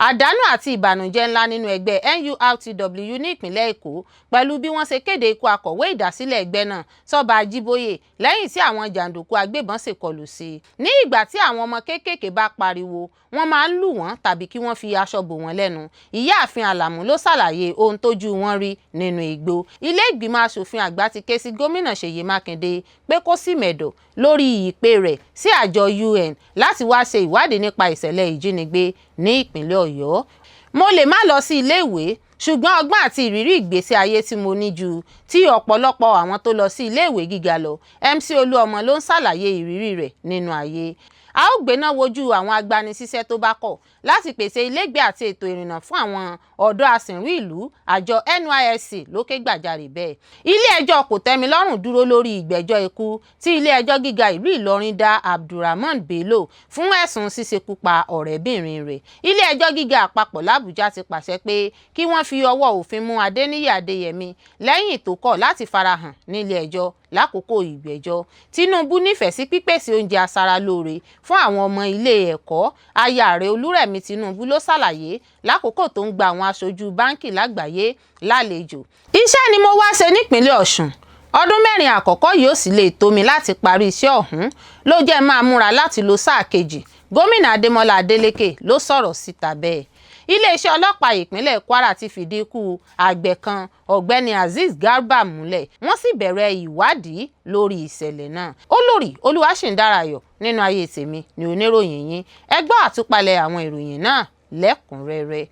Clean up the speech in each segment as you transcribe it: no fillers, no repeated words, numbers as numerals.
Àdánù àti ìbànújẹ́ ńlá nínú ẹgbẹ́ NURTW ní ìpínlẹ̀ Èkó pẹ̀lú bí wọ́n ṣe kéde ikú akọ̀wé ìdásílẹ̀ ẹgbẹ́ náà, Tọ́ba Ajíbóyè, lẹ́yìn tí àwọn jàǹdùkú agbébọn ṣèkọlù sí i. Ní ìgbà tí àwọn ọmọ kéékèèké bá pariwo, wọ́n máa ń lù wọ́n tàbí kí wọ́n fi aṣọ bò wọ́n lẹ́nu. Ìyáàfin Àlàmú ló ṣàlàyé ohun tójú wọn rí nínú igbó. Ilé Ìgbìmọ̀ Asòfin Àgbà ti ké sí Gómìnà Ṣèyí Mákindé pé kó sì mẹ̀dọ̀ lórí ìpè rẹ̀ sí àjọ UN láti wá ṣe ìwádìí nípa ìṣẹ̀lẹ̀ ìjínigbé ní ìpínlẹ̀ Ọ̀yọ́. Mo lè má lọ sí ilé ìwé, ṣùgbọ́n ọgbọ́n àti ìrírí ìgbésí ayé tí mo ní ju ti ọ̀pọ̀lọpọ̀ àwọn tó lọ sí ilé ìwé gíga lọ. MC Olúọmọ ló ń ṣàlàyé ìrírí rẹ̀ nínú ayé. A ó gbéná wojú àwọn agbanisíṣẹ́ tó bá kọ̀ láti pèsè ilégbèé àti ètò ìrìnnà fún àwọn ọ̀dọ́ asìnrú ìlú. Àjọ NYSC ló ké gbàjarè bẹ́ẹ̀. Ilé-ẹjọ́ Kòtẹ́milọ́rùn dúró lórí ìgbẹ́jọ́ ikú tí ilé-ẹjọ́ gíga ìlú Ìlọrin dá Abdulrahman Bello fún ẹ̀sùn ṣíṣekú pa ọ̀rẹ́bìnrin rẹ̀. Ilé-ẹjọ́ gíga àpapọ̀ làbújá ti pàṣẹ pé kí wọ́n fi ọwọ́ òfin mú Adéníyì Adéyẹmí lẹ́yìn tó kọ̀ láti farahàn nílé-ẹjọ́ lákòókò ìgbẹ́jọ́. Tinubu nífẹ̀ẹ́ sí pípèsè oúnjẹ aṣaralóore fún àwọn ọmọ ilé ẹ̀kọ́. Aya rẹ̀, Olúrẹ̀mí Tinubu, ló ṣàlàyé lákòókò tó ń gba àwọn aṣojú báńkì lágbàáyé lálejò. Iṣẹ́ ni mo wá ṣe nípínlẹ̀ Ọ̀ṣun. Ọdún 4 àkọ́kọ́ yóò sì lè tó mi láti parí iṣẹ́ ọ̀hún, ló jẹ́ máa múra láti lo sáà kejì. Gómìnà Adémọlá Adélékè ló sọ̀rọ̀ síta bẹ́ẹ̀. Iléeṣẹ́ ọlọ́pàá ìpínlẹ̀ Kwara ti fìdí ikú àgbẹ̀ kan, Ọ̀gbẹ́ni Azeez Garba, múlẹ̀, wọ́n sì bẹ̀rẹ̀ ìwádìí lórí ìṣẹ̀lẹ̀ náà. Olórí Olúwaṣìndárayọ̀ nínú ayé tèmi ni oníròyìn yín. Ẹ gbọ́ àtúpalẹ̀ àwọn ìròyìn náà lẹ́kùnrẹ́rẹ́.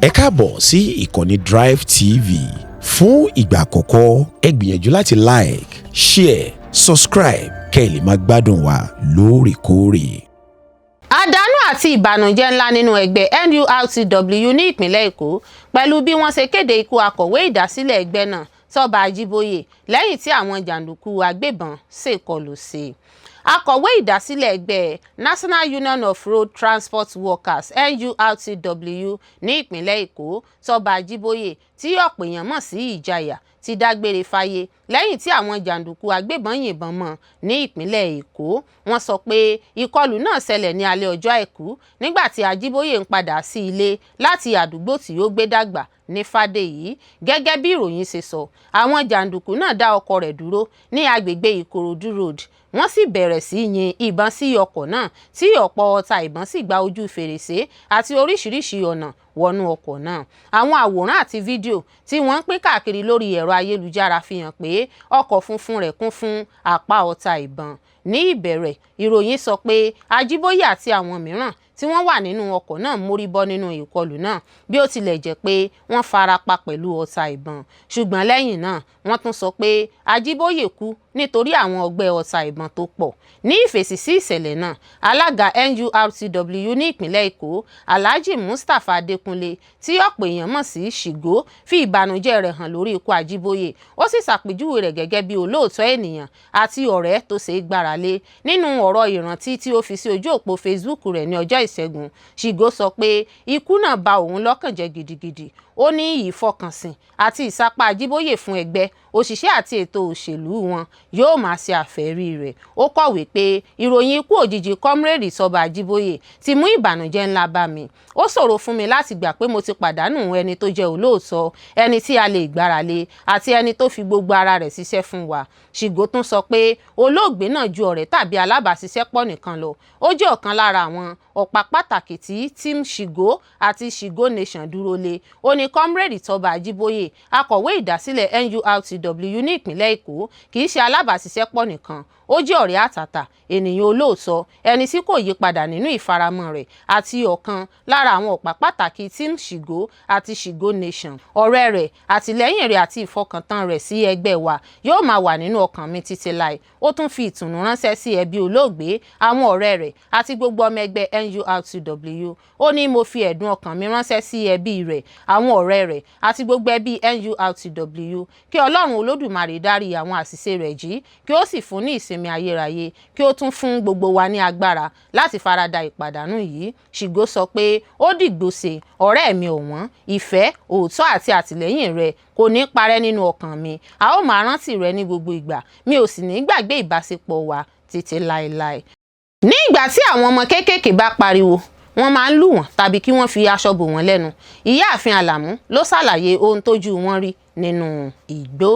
Ẹ káàbọ̀ sí ìkànnì Drive TV. Fún ìgbà àkọ́kọ́, ẹ gbìyànjú láti like, share, subscribe kẹ́ ẹ lè máa gbádùn wa lóòrèkóòrè. Àdánù àti ìbànújẹ́ ńlá nínú ẹgbẹ́ NURTW ní ìpínlẹ̀ Èkó pẹ̀lú bí wọ́n ṣe kéde ikú akọ̀wé ìdásílẹ̀ ẹgbẹ́ náà, Tọ́ba Ajíbóyè, lẹ́yìn tí àwọn jàǹdùkú agbébọn ṣèkọlù sí i. Akọ̀wé ìdásílẹ̀ ẹgbẹ́ National Union of Road Transport Workers, NURTW, ní ìpínlẹ̀ Èkó, Tọ́ba Ajíbóyè, tí ọ̀pọ̀ èèyàn mọ̀ sí Ìjayà, ti dágbére fáyé lẹ́yìn tí àwọn jàǹdùkú agbébọn yìnbọn mọ́ ní ìpínlẹ̀ Èkó. Wọ́n sọ pé ìkọlù náà ṣẹlẹ̀ ní alẹ́ ọjọ́ Àìkú nígbà tí Ajíbóyè ń padà sí ilé láti àdúgbò tí ó gbé dàgbà ní Fàdèyí. Gẹ́gẹ́ bí ìròyìn ṣe sọ, àwọn jàǹdùkú náà dá ọkọ̀ rẹ̀ dúró ní agbègbè Ìkòròdú Road, wọ́n sì bẹ̀rẹ̀ sí yin ìbọn sí ọkọ̀ náà, tí ọ̀pọ̀ ọta ìbọn sì gba ojú fèrèsé àti oríṣiríṣi ọ̀nà wọnú ọkọ̀ náà. Àwọn àwòrán àti fídíò tí wọ́n ń pín káàkiri lórí ẹ̀rọ ayélujára fi hàn pé ọkọ̀ funfun rẹ̀ kún fún apá ọta ìbọn. Ní ìbẹ̀rẹ̀, ìròyìn sọ pé Ajíbóyè àti àwọn mìíràn tí wọ́n wà nínú ọkọ̀ náà mórí bọ́ nínú ìkọlù náà, bí ó tilẹ̀ jẹ́ pé wọ́n fara pa pẹ̀lú ọta ìbọn. Ṣùgbọ́n lẹ́yìn náà, wọ́n tún sọ pé Ajíbóyè kú nítorí àwọn ọgbẹ́ ọta ìbọn tó pọ̀. Ní ìfèsì sí ìṣẹ̀lẹ̀ náà, alága NURTW ní ìpínlẹ̀ Èkó, Alhaji Mustapha Adékúnlé, tí ọ̀pọ̀ èèyàn mọ̀ sí Ṣìgó, fi ìbànújẹ́ rẹ̀ hàn lórí ikú Ajíbóyè. Ó sì ṣàpèjúwe rẹ̀ gẹ́gẹ́ bí olóòótọ́ ènìyàn àti ọ̀rẹ́ tó ṣeé gbáralé. Nínú ọ̀rọ̀ ìrántí tí ó fi sí ojú òpó Facebook rẹ̀ ní ọjọ́ Ìṣẹ́gun, Ṣìgó sọ pé ikú náà ba òun lọ́kàn jẹ́ gidigidi. Ó ní ìfọkànsìn àti ìsapá Ajíbóyè fún ẹgbẹ́ òṣìṣẹ́ àti ètò òṣèlú wọn yóò máa ṣe àfẹ́rí rẹ̀. Ó kọ̀wé pé ìròyìn ikú òjijì Comrade Tọ́ba Ajíbóyè ti mú ìbànújẹ́ ńlá bá mi. Ó ṣòro fún mi láti gbà pé mo ti pàdánù ẹni tó jẹ́ olóòótọ́, ẹni tí a lè gbáralé àti ẹni tó fi gbogbo ara rẹ̀ ṣiṣẹ́ fún wa. Ṣìgó tún sọ pé olóògbé náà ju ọ̀rẹ́ tàbí alábàáṣiṣẹ́pọ̀ nìkan lọ. Ó jẹ́ ọ̀kan lára àwọn ọ̀pá pàtàkì tí Team Ṣìgó àti Ṣìgó Nation dúró lé. Ó ní Comrade Tọ́ba Ajíbóyè, akọ̀wé ìdásílẹ̀ NURTW ní ìpínlẹ̀ Èkó, kì í ṣe alábàáṣiṣẹ́pọ̀ nìkan. Ó jẹ́ ọ̀rẹ́ àtàtà, ènìyàn olóòótọ́, ẹni tí kò yí padà nínú ìfaramọ́ rẹ̀ àti ọ̀kan lára àwọn ọ̀pá pàtàkì Team Ṣìgó àti Ṣìgó Nation. Ọ̀rẹ́ rẹ̀, àtìlẹ́yìn rẹ̀ àti ìfọkàntán rẹ̀ sí ẹgbẹ́ wa yóò máa wà nínú ọkàn mi títí láé. Ó tún fi ìtùnú ránṣẹ́ sí ẹbí olóògbé, àwọn ọ̀rẹ́ rẹ̀ àti gbogbo ọmọ ẹgbẹ́ NURTW. Ó ní mo fi ẹ̀dùn ọkàn mi ránṣẹ́ sí ẹbí rẹ̀, àwọn ọ̀rẹ́ rẹ̀ àti gbogbo ẹbí NURTW. Kí Ọlọ́run Olódùmarè dárí àwọn àṣìṣe rẹ̀ jì, kí ó sì fún ní ìsinmi ayérayé, kí ó tún fún gbogbo wa ní agbára láti farada ìpàdánù yìí. Ṣìgó sọ pé ó dìgbòóṣe, ọ̀rẹ́ mi ọ̀wọ́n. Ìfẹ́, òótọ́ àti àtìlẹ́yìn rẹ kò ní parẹ́ nínú ọkàn mi. A ó máa rántí rẹ ní gbogbo ìgbà. Mi ò sì ní gbàgbé ìbáṣepọ̀ wa títí láéláé. Ní ìgbà tí àwọn ọmọ kéékèèké bá pariwo Wọ́n máa ń lù wọ́n tàbí kí wọ́n fi aṣọ bò wọ́n lẹ́nu. Ìyáàfin Àlàmú ló ṣàlàyé ohun tójú wọn rí nínú igbó.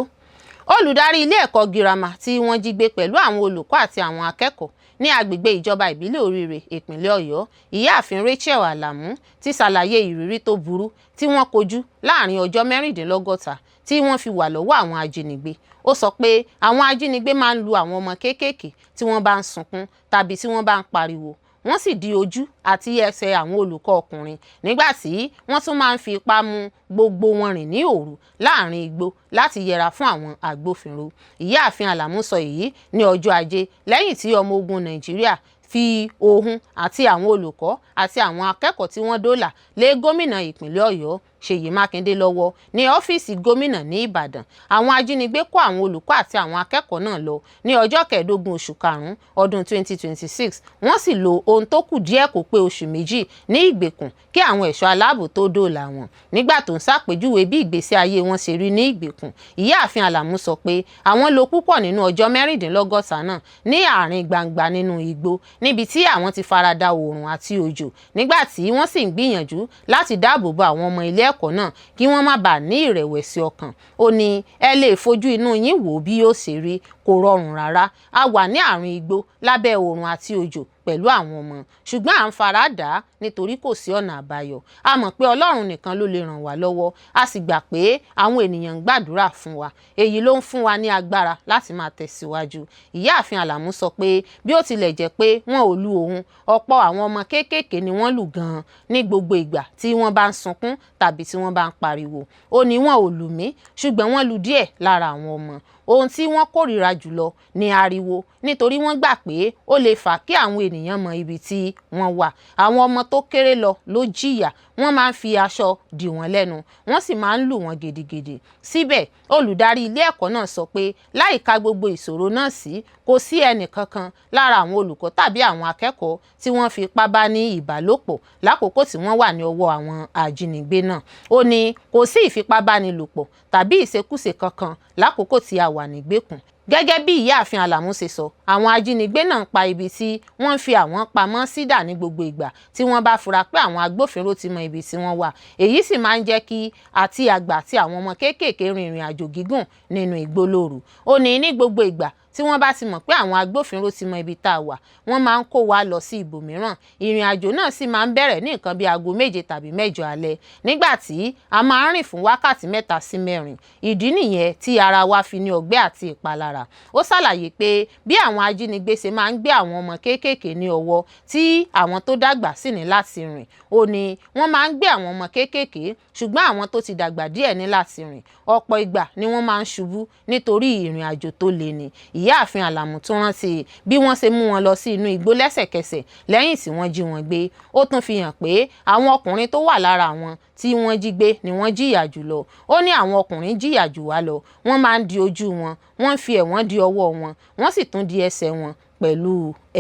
Olùdarí ilé ẹ̀kọ́ girama tí wọ́n jí gbé pẹ̀lú àwọn olùkọ́ àti àwọn akẹ́kọ̀ọ́ ní agbègbè ìjọba ìbílẹ̀ Oríire, ìpínlẹ̀ Ọ̀yọ́, Ìyáàfin Rachel Alamu, ti ṣàlàyé ìrírí tó burú tí wọ́n kojú láàrin ọjọ́ 66 tí wọ́n fi wà lọ́wọ́ àwọn ajínigbé. Ó sọ pé àwọn ajínigbé máa ń lu àwọn ọmọ kéékèèké tí wọ́n bá ń sunkún tàbí tí wọ́n bá ń pariwo. Wọ́n sì di ojú àti ẹsẹ̀ àwọn olùkọ́ ọkùnrin, nígbà tí wọ́n tún máa ń fi ipá mú gbogbo wọn rìn ní òru láàrin igbó láti yẹra fún àwọn agbófinró. Ìyáàfin Àlàmú sọ èyí ní ọjọ́ Ajé lẹ́yìn tí ọmọ ogun Nàìjíríà fi òun àti àwọn olùkọ́ àti àwọn akẹ́kọ̀ọ́ tí wọ́n dóòlà lé gómìnà ìpínlẹ̀ Ọ̀yọ́ Ṣèyí Mákindé lọ́wọ́ ní ọ́fíìsì gómìnà ní Ìbàdàn. Àwọn ajínigbé kó àwọn olùkọ́ àti àwọn akẹ́kọ̀ọ́ náà lọ ní ọjọ́ 15 oṣù karùn-ún ọdún 2026. Wọ́n sì lo ohun tó kù díẹ̀ kó pé oṣù 2 ní ìgbèkùn kí àwọn ẹ̀ṣọ́ aláàbò tó dóòlà wọn. Nígbà tó ń ṣàpèjúwe bí ìgbésí ayé wọn ṣe rí ní ìgbèkùn, Ìyáàfin Àlàmú sọ pé àwọn lò púpọ̀ nínú ọjọ́ 66 náà ní àárín gbangba nínú igbó, níbi tí àwọn ti farada oòrùn àti òjò, nígbà tí wọ́n sì ń gbìyànjú láti dáàbò bo àwọn ọmọ ilé ẹ̀kọ́ náà kí wọ́n má bàa ní ìrẹ̀wẹ̀sì ọkàn. Ó ní, ẹ lè fojú inú yín wò bí yóò ṣe rí, kò rọrùn rárá. A wà ní àárín igbó lábẹ́ oòrùn àti òjò pẹ̀lú àwọn ọmọ, ṣùgbọ́n à ń fara dà á nítorí kò sí ọ̀nà àbáyọ. A mọ̀ pé Ọlọ́run nìkan ló lè ràn wá lọ́wọ́, a sì gbà pé àwọn ènìyàn ń gbàdúrà fún wa. Èyí ló ń fún wa ní agbára láti máa tẹ̀síwájú. Ìyáàfin Àlàmú sọ pé bí ó tilẹ̀ jẹ́ pé wọn ò lu òun, ọ̀pọ̀ àwọn ọmọ kéékèèké ni wọ́n lù gan-an ní gbogbo ìgbà tí wọ́n bá ń sunkún tàbí tí wọ́n bá ń pariwo. Ó ní, wọn ò lù mí, ṣùgbọ́n wọ́n lu díẹ̀ lára àwọn ọmọ. Ohun tí wọ́n kórìíra jùlọ ni ariwo, nítorí wọ́n gbà pé ó lè fà kí àwọn ènìyàn mọ ibi tí wọ́n wà. Àwọn ọmọ tó kéré lọ ló jìyà. Wọ́n máa ń fi aṣọ dì wọ́n lẹ́nu, wọ́n sì máa ń lù wọ́n gidigidi. Síbẹ̀, olùdarí ilé ẹ̀kọ́ náà sọ pé láìka gbogbo ìṣòro náà sí, kò sí ẹnì kankan lára àwọn olùkọ́ tàbí àwọn akẹ́kọ̀ọ́ tí wọ́n fi ipá bá ní ìbálòpọ̀ lákòókò tí wọ́n wà ní ọwọ́ àwọn ajínigbé náà. Ó ní kò sí ìfipábánilòpọ̀ tàbí ìṣekúṣe kankan lákòókò tí a wà nígbèkùn. Gẹ́gẹ́ bí Ìyáàfin Àlàmú ṣe sọ, àwọn ajínigbé náà ń pa ibi tí wọ́n ń fi àwọn pamọ́ sí dà ní gbogbo ìgbà tí wọ́n bá fura pé àwọn agbófinró ti mọ ibi tí wọ́n wà. Èyí sì máa ń jẹ́ kí àti àgbà àti àwọn ọmọ kéékèèké rin ìrìn àjò gígùn nínú igbó lóru. Ó ní ní gbogbo ìgbà tí wọ́n bá ti mọ̀ pé àwọn agbófinró ti mọ ibi tá a wà, wọ́n máa ń kó wa lọ sí ibòmíràn. Ìrìn àjò náà sì máa ń bẹ̀rẹ̀ ní nǹkan bí aago 7 tàbí 8 alẹ́, nígbà tí a máa ń rìn fún wákàtí 3 sí 4. Ìdí nìyẹn tí ara wa fi ní ọgbẹ́ àti ìpalára. Ó ṣàlàyé pé bí àwọn ajínigbé ṣe máa ń gbé àwọn ọmọ kéékèèké ní ọwọ́ tí àwọn tó dàgbà sì ní láti rìn. Ó ní wọ́n máa ń gbé àwọn ọmọ kéékèèké, ṣùgbọ́n àwọn tó ti dàgbà díẹ̀ ní láti rìn. Ọ̀pọ̀ ìgbà ni wọ́n máa ń ṣubú nítorí ìrìn àjò tó le ni. Ìyáàfin Àlàmú tún rántí bí wọ́n ṣe mú wọn lọ sí inú igbó lẹ́sẹ̀kẹsẹ̀ lẹ́yìn tí wọ́n jí wọn gbé. Ó tún fi hàn pé àwọn ọkùnrin tó wà lára àwọn tí wọ́n jí gbé ni wọ́n jìyà jùlọ. Ó ní àwọn ọkùnrin jìyà jù wá lọ. Wọ́n máa ń di ojú wọn, wọ́n ń fi ẹ̀wọ̀n di ọwọ́ wọn, wọ́n sì tún di ẹsẹ̀ wọn pẹ̀lú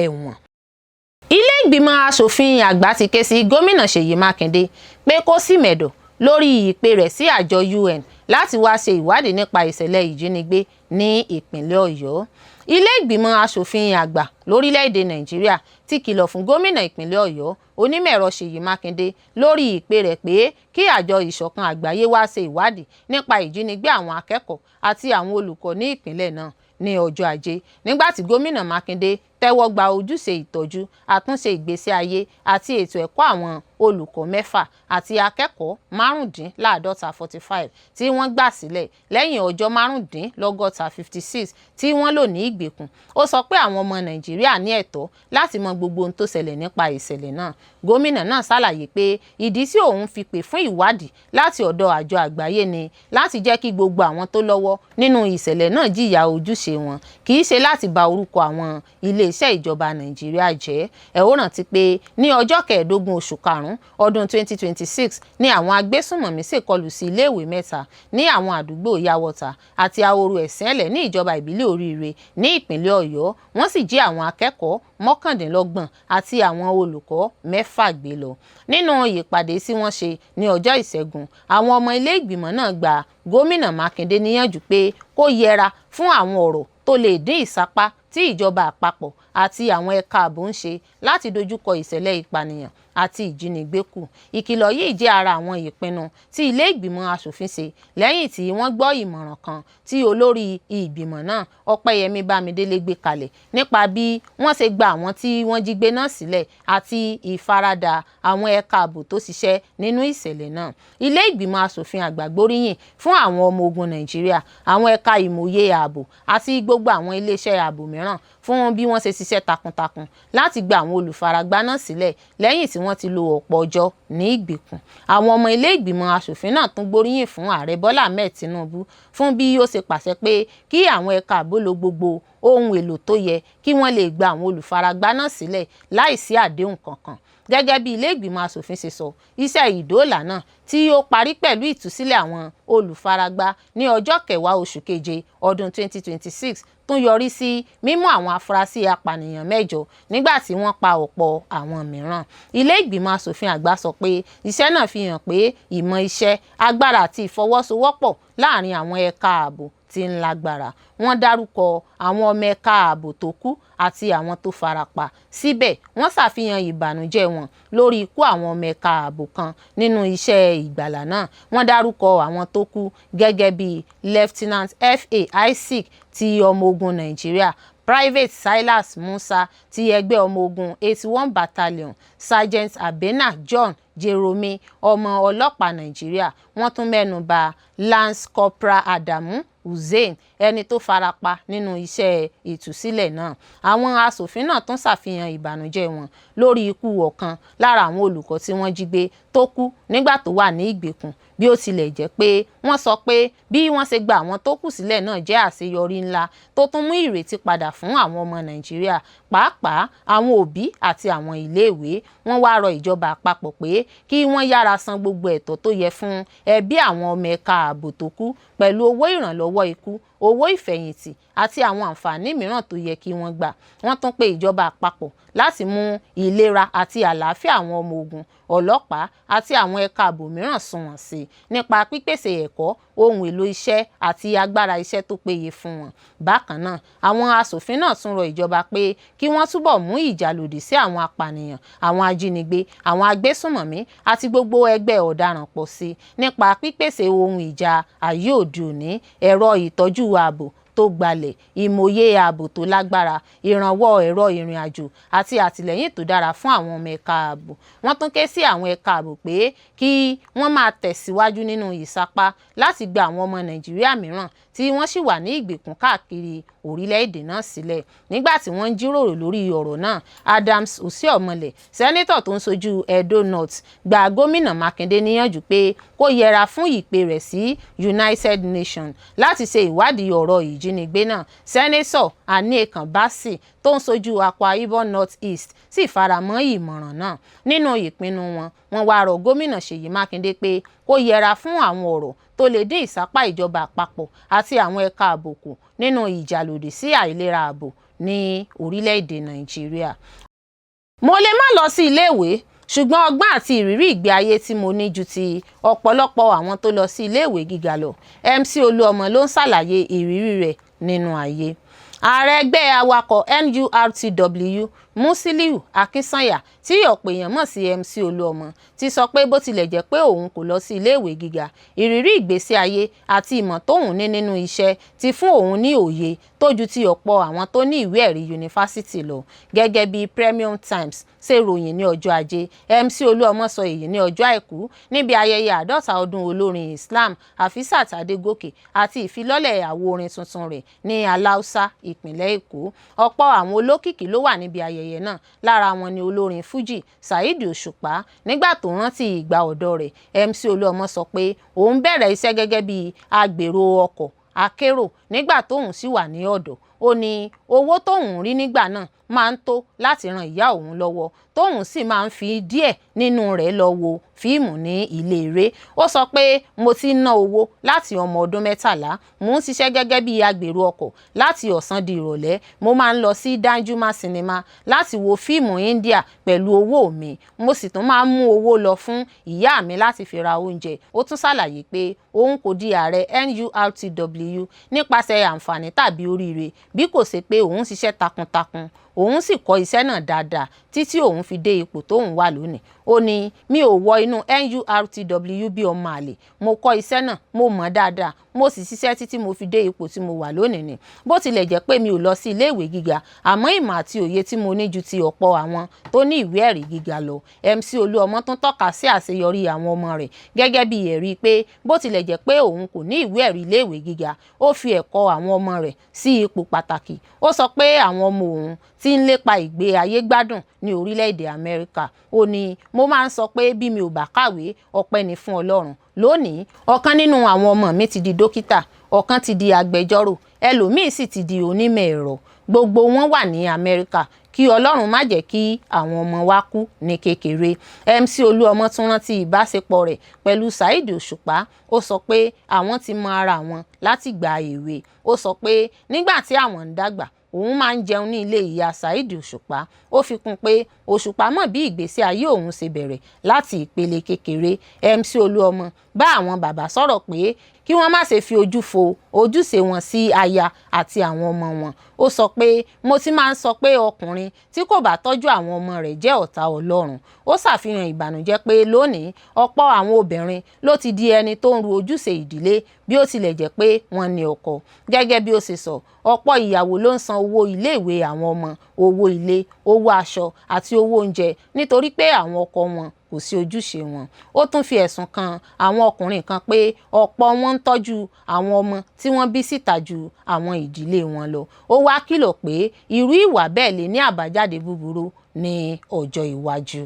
ẹ̀wọ̀n. Ilé ìgbìmọ̀ asòfin àgbà ti ké sí gómìnà Ṣèyí Mákindé pé kó sì mẹ̀dọ̀ lórí ìpè rẹ̀ sí àjọ UN láti wá ṣe ìwádìí nípa ìṣẹ̀lẹ̀ ìjínigbé ní ìpínlẹ̀ Ọ̀yọ́. Ilé ìgbìmọ̀ asòfin àgbà lórílẹ̀‐èdè Nàìjíríà ti kìlọ̀ fún gómìnà ìpínlẹ̀ Ọ̀yọ́, onímọ̀-ẹ̀rọ Ṣèyí Mákindé, lórí ìpè rẹ̀ pé kí àjọ ìṣọ̀kan àgbáyé wá ṣe ìwádìí nípa ìjínigbé àwọn akẹ́kọ̀ọ́ àti àwọn olùkọ́ ní ìpínlẹ̀ náà ní ọjọ́ Ajé, nígbà tí gómìnà Mákindé tẹ́wọ́ gba ojúṣe ìtọ́jú, àtúnṣe ìgbésí ayé àti ètò ẹ̀kọ́ àwọn olùkọ́ 6 àti akẹ́kọ̀ọ́ 45 45 tí wọ́n gbà sílẹ̀ lẹ́yìn ọjọ́ 65 56 tí wọ́n lò ní ìgbèkùn. Ó sọ pé àwọn ọmọ Nàìjíríà ní ẹ̀tọ́ láti mọ gbogbo ohun tó ṣẹlẹ̀ nípa ìṣẹ̀lẹ̀ náà. Gómìnà náà ṣàlàyé pé ìdí tí òun fi pè fún ìwádìí láti ọ̀dọ̀ àjọ àgbáyé ni láti jẹ́ kí gbogbo àwọn tó lọ́wọ́ nínú ìṣẹ̀lẹ̀ náà jìyà ojúṣe wọn, kì í ṣe láti ba orúkọ àwọn ilé-iṣẹ́ ìjọba Nàìjíríà jẹ́. Ẹ ó rántí pé ní ọjọ́ 15 oṣù karùn-ún ọdún 2026 ní àwọn agbésùnmọ̀mí ṣèkọlù sí iléèwé 3 ní àwọn àdúgbò Yàwọ́ta àti Ahoro Ẹ̀sìnlẹ̀ ní ìjọba ìbílẹ̀ Oríire ní ìpínlẹ̀ Ọ̀yọ́. Wọ́n sì jí àwọn akẹ́kọ̀ọ́ 29 àti àwọn olùkọ́ 6 gbé lọ. Nínú ìpàdé tí wọ́n ṣe ní ọjọ́ Ìṣẹ́gun, àwọn ọmọ ilé ìgbìmọ̀ náà gba gómìnà Mákindé níyànjú pé kó yẹra fún àwọn ọ̀rọ̀ tó lè dín ìsapá tí ìjọba àpapọ̀ àti àwọn ẹ̀ka ààbò ń ṣe láti dojúkọ ìṣẹ̀lẹ̀ ìpànìyàn àti ìjínigbé kù. Ìkìlọ̀ yìí jẹ́ ara àwọn ìpinnu tí ilé ìgbìmọ̀ asòfin ṣe lẹ́yìn tí wọ́n gbọ́ ìmọ̀ràn kan tí olórí ìgbìmọ̀ náà, Ọpẹ́yẹmí Bámidélé, gbé kalẹ̀ nípa bí wọ́n ṣe gba àwọn tí wọ́n jí gbé náà sílẹ̀ àti ìfaradà àwọn ẹ̀ka ààbò tó ṣiṣẹ́ nínú ìṣẹ̀lẹ̀ náà. Ilé ìgbìmọ̀ asòfin àgbà gbóríyìn fún àwọn ọmọ ogun Nàìjíríà, àwọn ẹ̀ka ìmòye ààbò àti gbogbo àwọn iléeṣẹ́ ààbò mìíràn fún bí wọ́n ṣe ṣiṣẹ́ takuntakun láti gba àwọn olùfaragbá náà sílẹ̀ lẹ́yìn tí wọ́n ti lo ọ̀pọ̀ ọjọ́ ní ìgbèkùn. Àwọn ọmọ ilé ìgbìmọ̀ asòfin náà tún gbóríyìn fún Ààrẹ Bọ́lá Ahmed Tinubu fún bí ó ṣe pàṣẹ pé kí àwọn ẹ̀ka ààbò lo gbogbo ohun èlò tó yẹ kí wọ́n lè gba àwọn olùfaragbá náà sílẹ̀ láìsí àdéhùn kankan. Gẹ́gẹ́ bí ilé ìgbìmọ̀ asòfin ṣe sọ, iṣẹ́ ìdóòlà náà tí ó parí pẹ̀lú ìtúsílẹ̀ àwọn olùfaragbá ní ọjọ́ kẹwàá oṣù keje ọdún 2026 tún yọrí sí mímú àwọn afurasí apànìyàn 8 nígbà tí wọ́n pa ọ̀pọ̀ àwọn mìíràn. Ilé ìgbìmọ̀ asòfin àgbà sọ pé iṣẹ́ náà fi hàn pé ìmọ̀ iṣẹ́, agbára àti ìfọwọ́sowọ́pọ̀ láàrin àwọn ẹ̀ka ààbò ti ń lágbára. Wọ́n dárúkọ àwọn ọmọ ẹ̀ka ààbò tó kú àti àwọn tó farapa. Síbẹ̀, wọ́n ṣàfihàn ìbànújẹ́ wọn lórí ikú àwọn ọmọ ẹ̀ka ààbò kan nínú iṣẹ́ ìgbàlà náà. Wọ́n dárúkọ àwọn tó kú gẹ́gẹ́ bí Lieutenant F.A. Isaac ti ọmọ ogun Nàìjíríà, Private Silas Musa ti ẹgbẹ́ ọmọ ogun 81 Battalion, Sergeant Abena John Jerome ọmọ ọlọ́pàá Nàìjíríà. Wọ́n tún mẹ́nu bà Lance Corporal Adamu Hussein, ẹni tó farapa nínú iṣẹ́ ìtúsílẹ̀ náà. Àwọn asòfin náà tún ṣàfihàn ìbànújẹ́ wọn lórí ikú ọ̀kan lára àwọn olùkọ́ tí wọ́n jí gbé tó kú nígbà tó wà ní ìgbèkùn, bí ó tilẹ̀ jẹ́ pé wọ́n sọ pé bí wọ́n ṣe gba àwọn tó kù sílẹ̀ náà jẹ́ àṣeyọrí ńlá tó tún mú ìrètí padà fún àwọn ọmọ Nàìjíríà, pàápàá àwọn òbí àti àwọn iléèwé. Wọ́n wá rọ ìjọba àpapọ̀ pé kí wọ́n yára san gbogbo ẹ̀tọ́ tó yẹ fún ẹbí àwọn ọmọ ẹ̀ka ààbò tó kú pẹ̀lú owó ìrànlọ́wọ́ ikú, owó ìfẹ̀yìntì àti àwọn àǹfààní mìíràn tó yẹ kí wọ́n gbà. Wọ́n tún pe ìjọba àpapọ̀ láti mú ìlera àti àlàáfíà àwọn ọmọ ogun, ọlọ́pàá àti àwọn ẹ̀ka ààbò mìíràn sunwọ̀n sí i nípa pípèsè ẹ̀kọ́, ohun èlò iṣẹ́ àti agbára iṣẹ́ tó péye fún wọn. Bákan náà, àwọn asòfin náà tún rọ ìjọba pé kí wọ́n túbọ̀ mú ìjà lòdì sí àwọn apànìyàn, àwọn ajínigbé, àwọn agbésùnmọ̀mí àti gbogbo ẹgbẹ́ ọ̀daràn pọ̀ sí i nípa pípèsè ohun ìjà ayé òde òní, ẹ̀rọ ìtọ́jú ààbò tó gbalẹ̀, ìmòye ààbò tó lágbára, ìrànwọ́ ẹ̀rọ ìrìn-àjò àti àtìlẹ́yìn tó dára fún àwọn ọmọ ẹ̀ka ààbò. Wọ́n tún ké sí àwọn ẹ̀ka ààbò pé kí wọ́n máa tẹ̀síwájú nínú ìsapá láti gba àwọn ọmọ Nàìjíríà mìíràn tí wọ́n sì wà ní ìgbèkùn káàkiri orílẹ̀-èdè náà sílẹ̀. Nígbà tí wọ́n ń jíròrò lórí ọ̀rọ̀ náà, Adams Oshiomhole, sẹ́nítọ̀ tó ń ṣojú Edo North, gba gómìnà Mákindé níyànjú pé kó yẹra fún ìpè rẹ̀ sí United Nations láti ṣe ìwádìí ọ̀rọ̀ ìjínigbé náà. Sẹ́nẹ́tọ̀ Aniekan Bassey tó ń ṣojú Akwa Ibom North East sì faramọ́ ìmọ̀ràn náà. Nínú ìpinnu wọn, wọ́n wá rọ gómìnà Ṣèyí Mákindé pé kó yẹra fún àwọn ọ̀rọ̀ tó lè dín ìsapá ìjọba àpapọ̀ àti àwọn ẹ̀ka ààbò kù nínú ìjà lòdì sí àìlera ààbò ní orílẹ̀-èdè Nàìjíríà. Mo lè má lọ sí iléèwé, ṣùgbọ́n ọgbọ́n àti ìrírí ìgbé ayé tí mo ní ju ti ọ̀pọ̀lọpọ̀ àwọn tó lọ sí iléèwé gíga lọ. MC Olúọmọ ló ń ṣàlàyé ìrírí rẹ̀ nínú ayé. Ààrẹ ẹgbẹ́ awakọ̀ NURTW, Musiliu Akínsànyà, tí ọ̀pọ̀ èèyàn mọ̀ sí MC Olúọmọ, ti sọ pé bó tilẹ̀ jẹ́ pé òun kò lọ sí iléèwé gíga, ìrírí ìgbésí ayé àti ìmọ̀ tóun ní nínú iṣẹ́ ti fún òun ní òye tó ju ti ọ̀pọ̀ àwọn tó ní ìwé ẹ̀rí yunifásítì lọ. Gẹ́gẹ́ bí Premium Times ṣe ròyìn ní ọjọ́ Ajé, MC Olúọmọ sọ èyí ní ọjọ́ Àìkú níbi ayẹyẹ 50 ọdún olórin Islam Hafsat Adégòkè àti ìfilọ́lẹ̀ àwo orin tuntun rẹ̀ ní Aláùsá, ìpínlẹ̀ Èkó. Ọ̀pọ̀ àwọn olókìkí ló wà níbi ayẹyẹ náà, lára wọn ni olórin Fuji Saheed Òṣùpá. Nígbà tó rántí ìgbà ọ̀dọ́ rẹ̀, MC Olúọmọ sọ pé òun bẹ̀rẹ̀ iṣẹ́ gẹ́gẹ́ bí agbèrò ọkọ̀ akérò nígbà tóun sì wà ní ọ̀dọ́. Ó ní owó tóun rí nígbà náà máa ń tó láti ran ìyá òun lọ́wọ́, tóun sì máa ń fi díẹ̀ nínú rẹ̀ lọ wo fíìmù ní ilé eré. Ó sọ pé mo ti ń ná owó láti ọmọ ọdún 13, mò ń ṣiṣẹ́ gẹ́gẹ́ bí agbèrò ọkọ̀ láti ọ̀sán di ìrọ̀lẹ́. Mo máa ń lọ sí Danjuma Cinema láti wo fíìmù India pẹ̀lú owó mi, mo sì tún máa ń mú owó lọ fún ìyá mi láti fi ra oúnjẹ. Ó tún ṣàlàyé pé òun kò di ààrẹ NURTW nípasẹ̀ àǹfààní tàbí oríire bí kò ṣe pé òun ṣiṣẹ́ takuntakun, Òun sì kọ́ iṣẹ́ náà dáadáa títí òun fi dé ipò tóun wà lónìí. Ó ní, mi ò wọ inú NURTW bí ọmọ àlè. Mo kọ́ iṣẹ́ náà, mo mọ̀ dáadáa, mo sì ṣiṣẹ́ títí mo fi dé ipò tí mo wà lónìí ni. Bó tilẹ̀ jẹ́ pé mi ò lọ sí iléèwé gíga, àmọ́ ìmọ̀ àti òye tí mo ní ju ti ọ̀pọ̀ àwọn tó ní ìwé ẹ̀rí gíga lọ. MC Olúọmọ tún tọ́ka sí àṣeyọrí àwọn ọmọ rẹ̀ gẹ́gẹ́ bí ẹ̀rí pé bó tilẹ̀ jẹ́ pé òun kò ní ìwé ẹ̀rí iléèwé gíga, ó fi ẹ̀kọ́ àwọn ọmọ rẹ̀ sí ipò pàtàkì. Ó sọ pé àwọn ọmọ òun ti ń lépa ìgbé ayé gbádùn ní orílẹ̀-èdè Amẹ́ríkà. Ó ní, mo máa ń sọ pé bí mi ò bá kàwé, ọpẹ́ ni fún Ọlọ́run. Lónìí, ọ̀kan nínú àwọn ọmọ mi ti di dókítà, ọ̀kan ti di agbẹjọ́rò, ẹlòmíì sì ti di onímọ̀ ẹ̀rọ. Gbogbo wọn wà ní Amẹ́ríkà. Kí Ọlọ́run má jẹ́ kí àwọn ọmọ wa kú ní kékeré. MC Olúọmọ tún rántí ìbáṣepọ̀ rẹ̀ pẹ̀lú Saheed Òṣùpá. Ó sọ pé àwọn ti mọ ara wọn láti ìgbà èwe. Ó sọ pé nígbà tí àwọn ń dàgbà, òun máa ń jẹun ní ilé ìyá Saheed Òṣùpá. Ó fi kún pé Òṣùpá mọ̀ bí ìgbésí ayé òun ṣe bẹ̀rẹ̀ láti ìpele kékeré. MC Olúọmọ bá àwọn bàbá sọ̀rọ̀ pé kí wọ́n má ṣe fi ojú fo ojúṣe wọn sí aya àti àwọn ọmọ wọn. Ó sọ pé, mo ti máa ń sọ pé ọkùnrin tí kò bá tọ́jú àwọn ọmọ rẹ̀ jẹ́ ọ̀tá Ọlọ́run. Ó ṣàfihàn ìbànújẹ́ pé lónìí, ọ̀pọ̀ àwọn obìnrin ló ti di ẹni tó ń ru ojúṣe ìdílé bí ó tilẹ̀ jẹ́ pé wọ́n ní ọkọ. Gẹ́gẹ́ bí ó ṣe sọ, ọ̀pọ̀ ìyàwó ló ń san owó iléèwé àwọn ọmọ, owó ilé, owó aṣọ àti owó oúnjẹ nítorí pé àwọn ọkọ wọn kò sí ojúṣe wọn. Ó tún fi ẹ̀sùn kan àwọn ọkùnrin kan pé ọ̀pọ̀ wọn ń tọ́jú àwọn ọmọ tí wọ́n bí síta ju àwọn ìdílé wọn lọ. Ó wá kìlọ̀ pé irú ìwà bẹ́ẹ̀ lè ní àbájáde búburú ní ọjọ́ iwájú.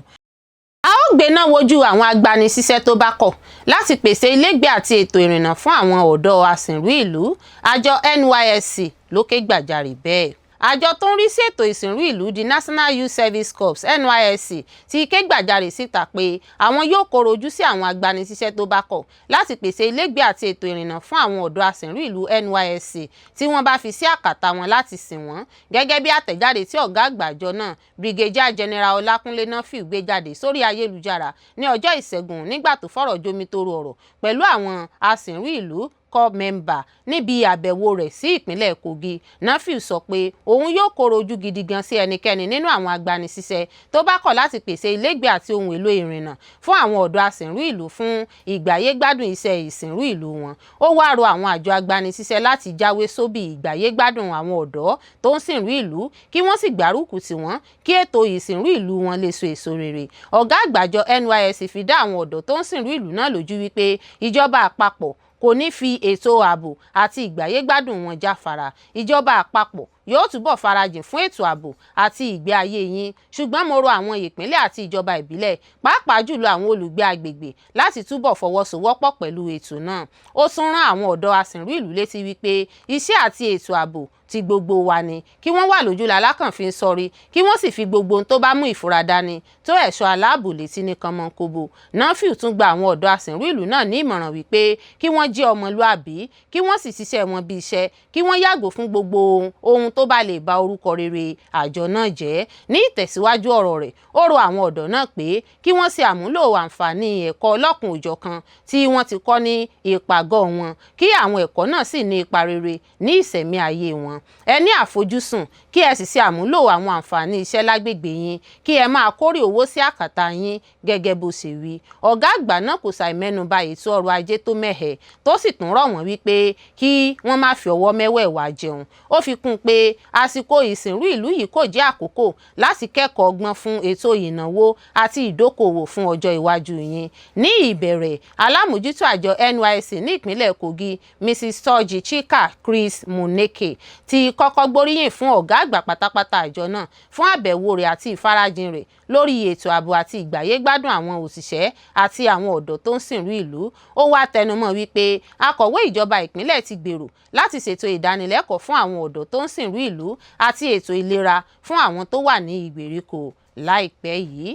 A ó gbéná wojú àwọn agbanisíṣẹ́ tó bá kọ̀ láti pèsè ilégbèé àti ètò ìrìnnà fún àwọn ọ̀dọ́ asìnrú ìlú. Àjọ NYSC ló ké gbàjarè bẹ́ẹ̀. Àjọ tó ń rí sí ètò ìsìnrú ìlú, the National Youth Service Corps, NYSC, ti ké gbàjarè síta pé àwọn yóò kóró ojú sí àwọn agbanisíṣẹ́ tó bá kọ̀ láti pèsè ilégbèé àti ètò ìrìnnà fún àwọn ọ̀dọ́ asìnrú ìlú NYSC tí wọ́n bá fi sí àkàtà wọn láti sìn wọ́n. Gẹ́gẹ́ bí àtẹ̀jáde tí ọ̀gá àgbà àjọ náà, Brigadier General Ọlákúnlé Nafiu, gbé jáde sórí ayélujára ní ọjọ́ Ìṣẹ́gun nígbà tó fọ̀rọ̀ jomitoro ọ̀rọ̀ pẹ̀lú àwọn asìnrú ìlú, corps member, níbi àbẹ̀wò rẹ̀ sí ìpínlẹ̀ Kogi, Nafiu sọ pé òun yóò kóró ojú gidi gan sí ẹnikẹ́ni nínú àwọn agbanisíṣẹ́ tó bá kọ̀ láti pèsè ilégbèé àti ohun èlò ìrìnnà fún àwọn ọ̀dọ́ asìnrú ìlú fún ìgbáyégbádùn iṣẹ́ ìsìnrú ìlú wọn. Ó wá rọ àwọn àjọ agbanisíṣẹ́ láti jáwé sóbì ìgbáyégbádùn àwọn ọ̀dọ́ tó ń sìnrú ìlú, kí wọ́n sì gbárùkù tì wọ́n kí ètò ìsìnrú ìlú wọn lè so èso rere. Ọ̀gá àgbà àjọ NYSC fi dá àwọn ọ̀dọ́ tó ń sìnrú ìlú náà lójú wípé ìjọba àpapọ̀ kò ní fi ètò ààbò àti ìgbáyégbádùn wọn jáfara. Ìjọba àpapọ̀ yóò túbọ̀ farajìn fún ètò ààbò àti ìgbé ayé yín, ṣùgbọ́n mo rọ àwọn ìpínlẹ̀ àti ìjọba ìbílẹ̀, pàápàá jùlọ àwọn olùgbé agbègbè, láti túbọ̀ fọwọ́sowọ́pọ̀ pẹ̀lú ètò náà. Ó tún rán àwọn ọ̀dọ́ asìnrú ìlú létí wípé iṣẹ́ àti ètò ààbò ti gbogbo wa ni, kí wọ́n wà lójú lalákàn fi ń ṣọ́rí, kí wọ́n sì fi gbogbo ohun tó bá mú ìfura dání tó ẹ̀ṣọ́ aláàbò létí ní kànmọ́nkóbó. Nafiu tún gba àwọn ọ̀dọ́ asìnrú ìlú náà ní ìmọ̀ràn wípé kí wọ́n jẹ́ ọmọlúàbí, kí wọ́n sì ṣiṣẹ́ wọn bí iṣẹ́, kí wọ́n yàgò fún gbogbo ohun tó bá lè ba orúkọ rere àjọ náà jẹ́. Ní ìtẹ̀síwájú ọ̀rọ̀ rẹ̀, ó rọ àwọn ọ̀dọ́ náà pé kí wọ́n ṣe àmúlò àǹfààní ẹ̀kọ́ ọlọ́kan-ò-jọ̀kan tí wọ́n ti kọ́ ní ìpàgọ́ wọn, kí àwọn ẹ̀kọ́ náà sì ní ipa rere ní ìṣẹ̀mí ayé wọn. Ẹ ní àfojúsùn, kí ẹ sì ṣe àmúlò àwọn àǹfààní iṣẹ́ lágbègbè yín, kí ẹ máa kórè owó sí àkàtà yín, gẹ́gẹ́ bó ṣe wí. Ọ̀gá àgbà náà kò ṣàì mẹ́nuba ètò ọrọ̀ ajé tó mẹ́hẹ, tó sì tún rọ̀ wọ́n wípé kí wọ́n má fi ọwọ́ mẹ́wẹ̀ẹ̀wá jẹun. Ó fi kún un pé àsìkò ìsìnrú ìlú yìí kò jẹ́ àkókò láti kẹ́kọ̀ọ́ ọgbọ́n fún ètò ìnáwó àti ìdókòwò fún ọjọ́ iwájú yín. Ní ìbẹ̀rẹ̀, alámòjútó àjọ NYSC ní ìpínlẹ̀ Kogi, Mrs Soji Chika Chris Muneke, ti kọ́kọ́ gbóríyìn fún ọ̀gá àgbà pátápátá àjọ náà fún àbẹ̀wò rẹ̀ àti ìfarajìn rẹ̀ lórí ètò ààbò àti ìgbáyégbádùn àwọn òṣìṣẹ́ àti àwọn ọ̀dọ́ tó ń sìnrú ìlú. Ó wá tẹnumọ́ wípé akọ̀wé ìjọba ìpínlẹ̀ ti gbèrò láti ṣètò ìdánilẹ́kọ̀ọ́ fún àwọn ọ̀dọ́ tó ń sìnrú ìlú àti ètò ìlera fún àwọn tó wà ní ìgbèríko láìpẹ́ yìí.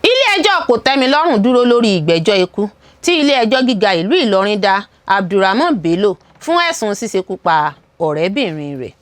Ilé-ẹjọ́ Kòtẹ́milọ́rùn dúró lórí ìgbẹ́jọ́ ikú tí ilé-ẹjọ́ gíga ìlú Ìlọrin dá Abdulrahman Bello fún ẹ̀sùn ṣíṣekú pa ọ̀rẹ́bìnrin rẹ̀.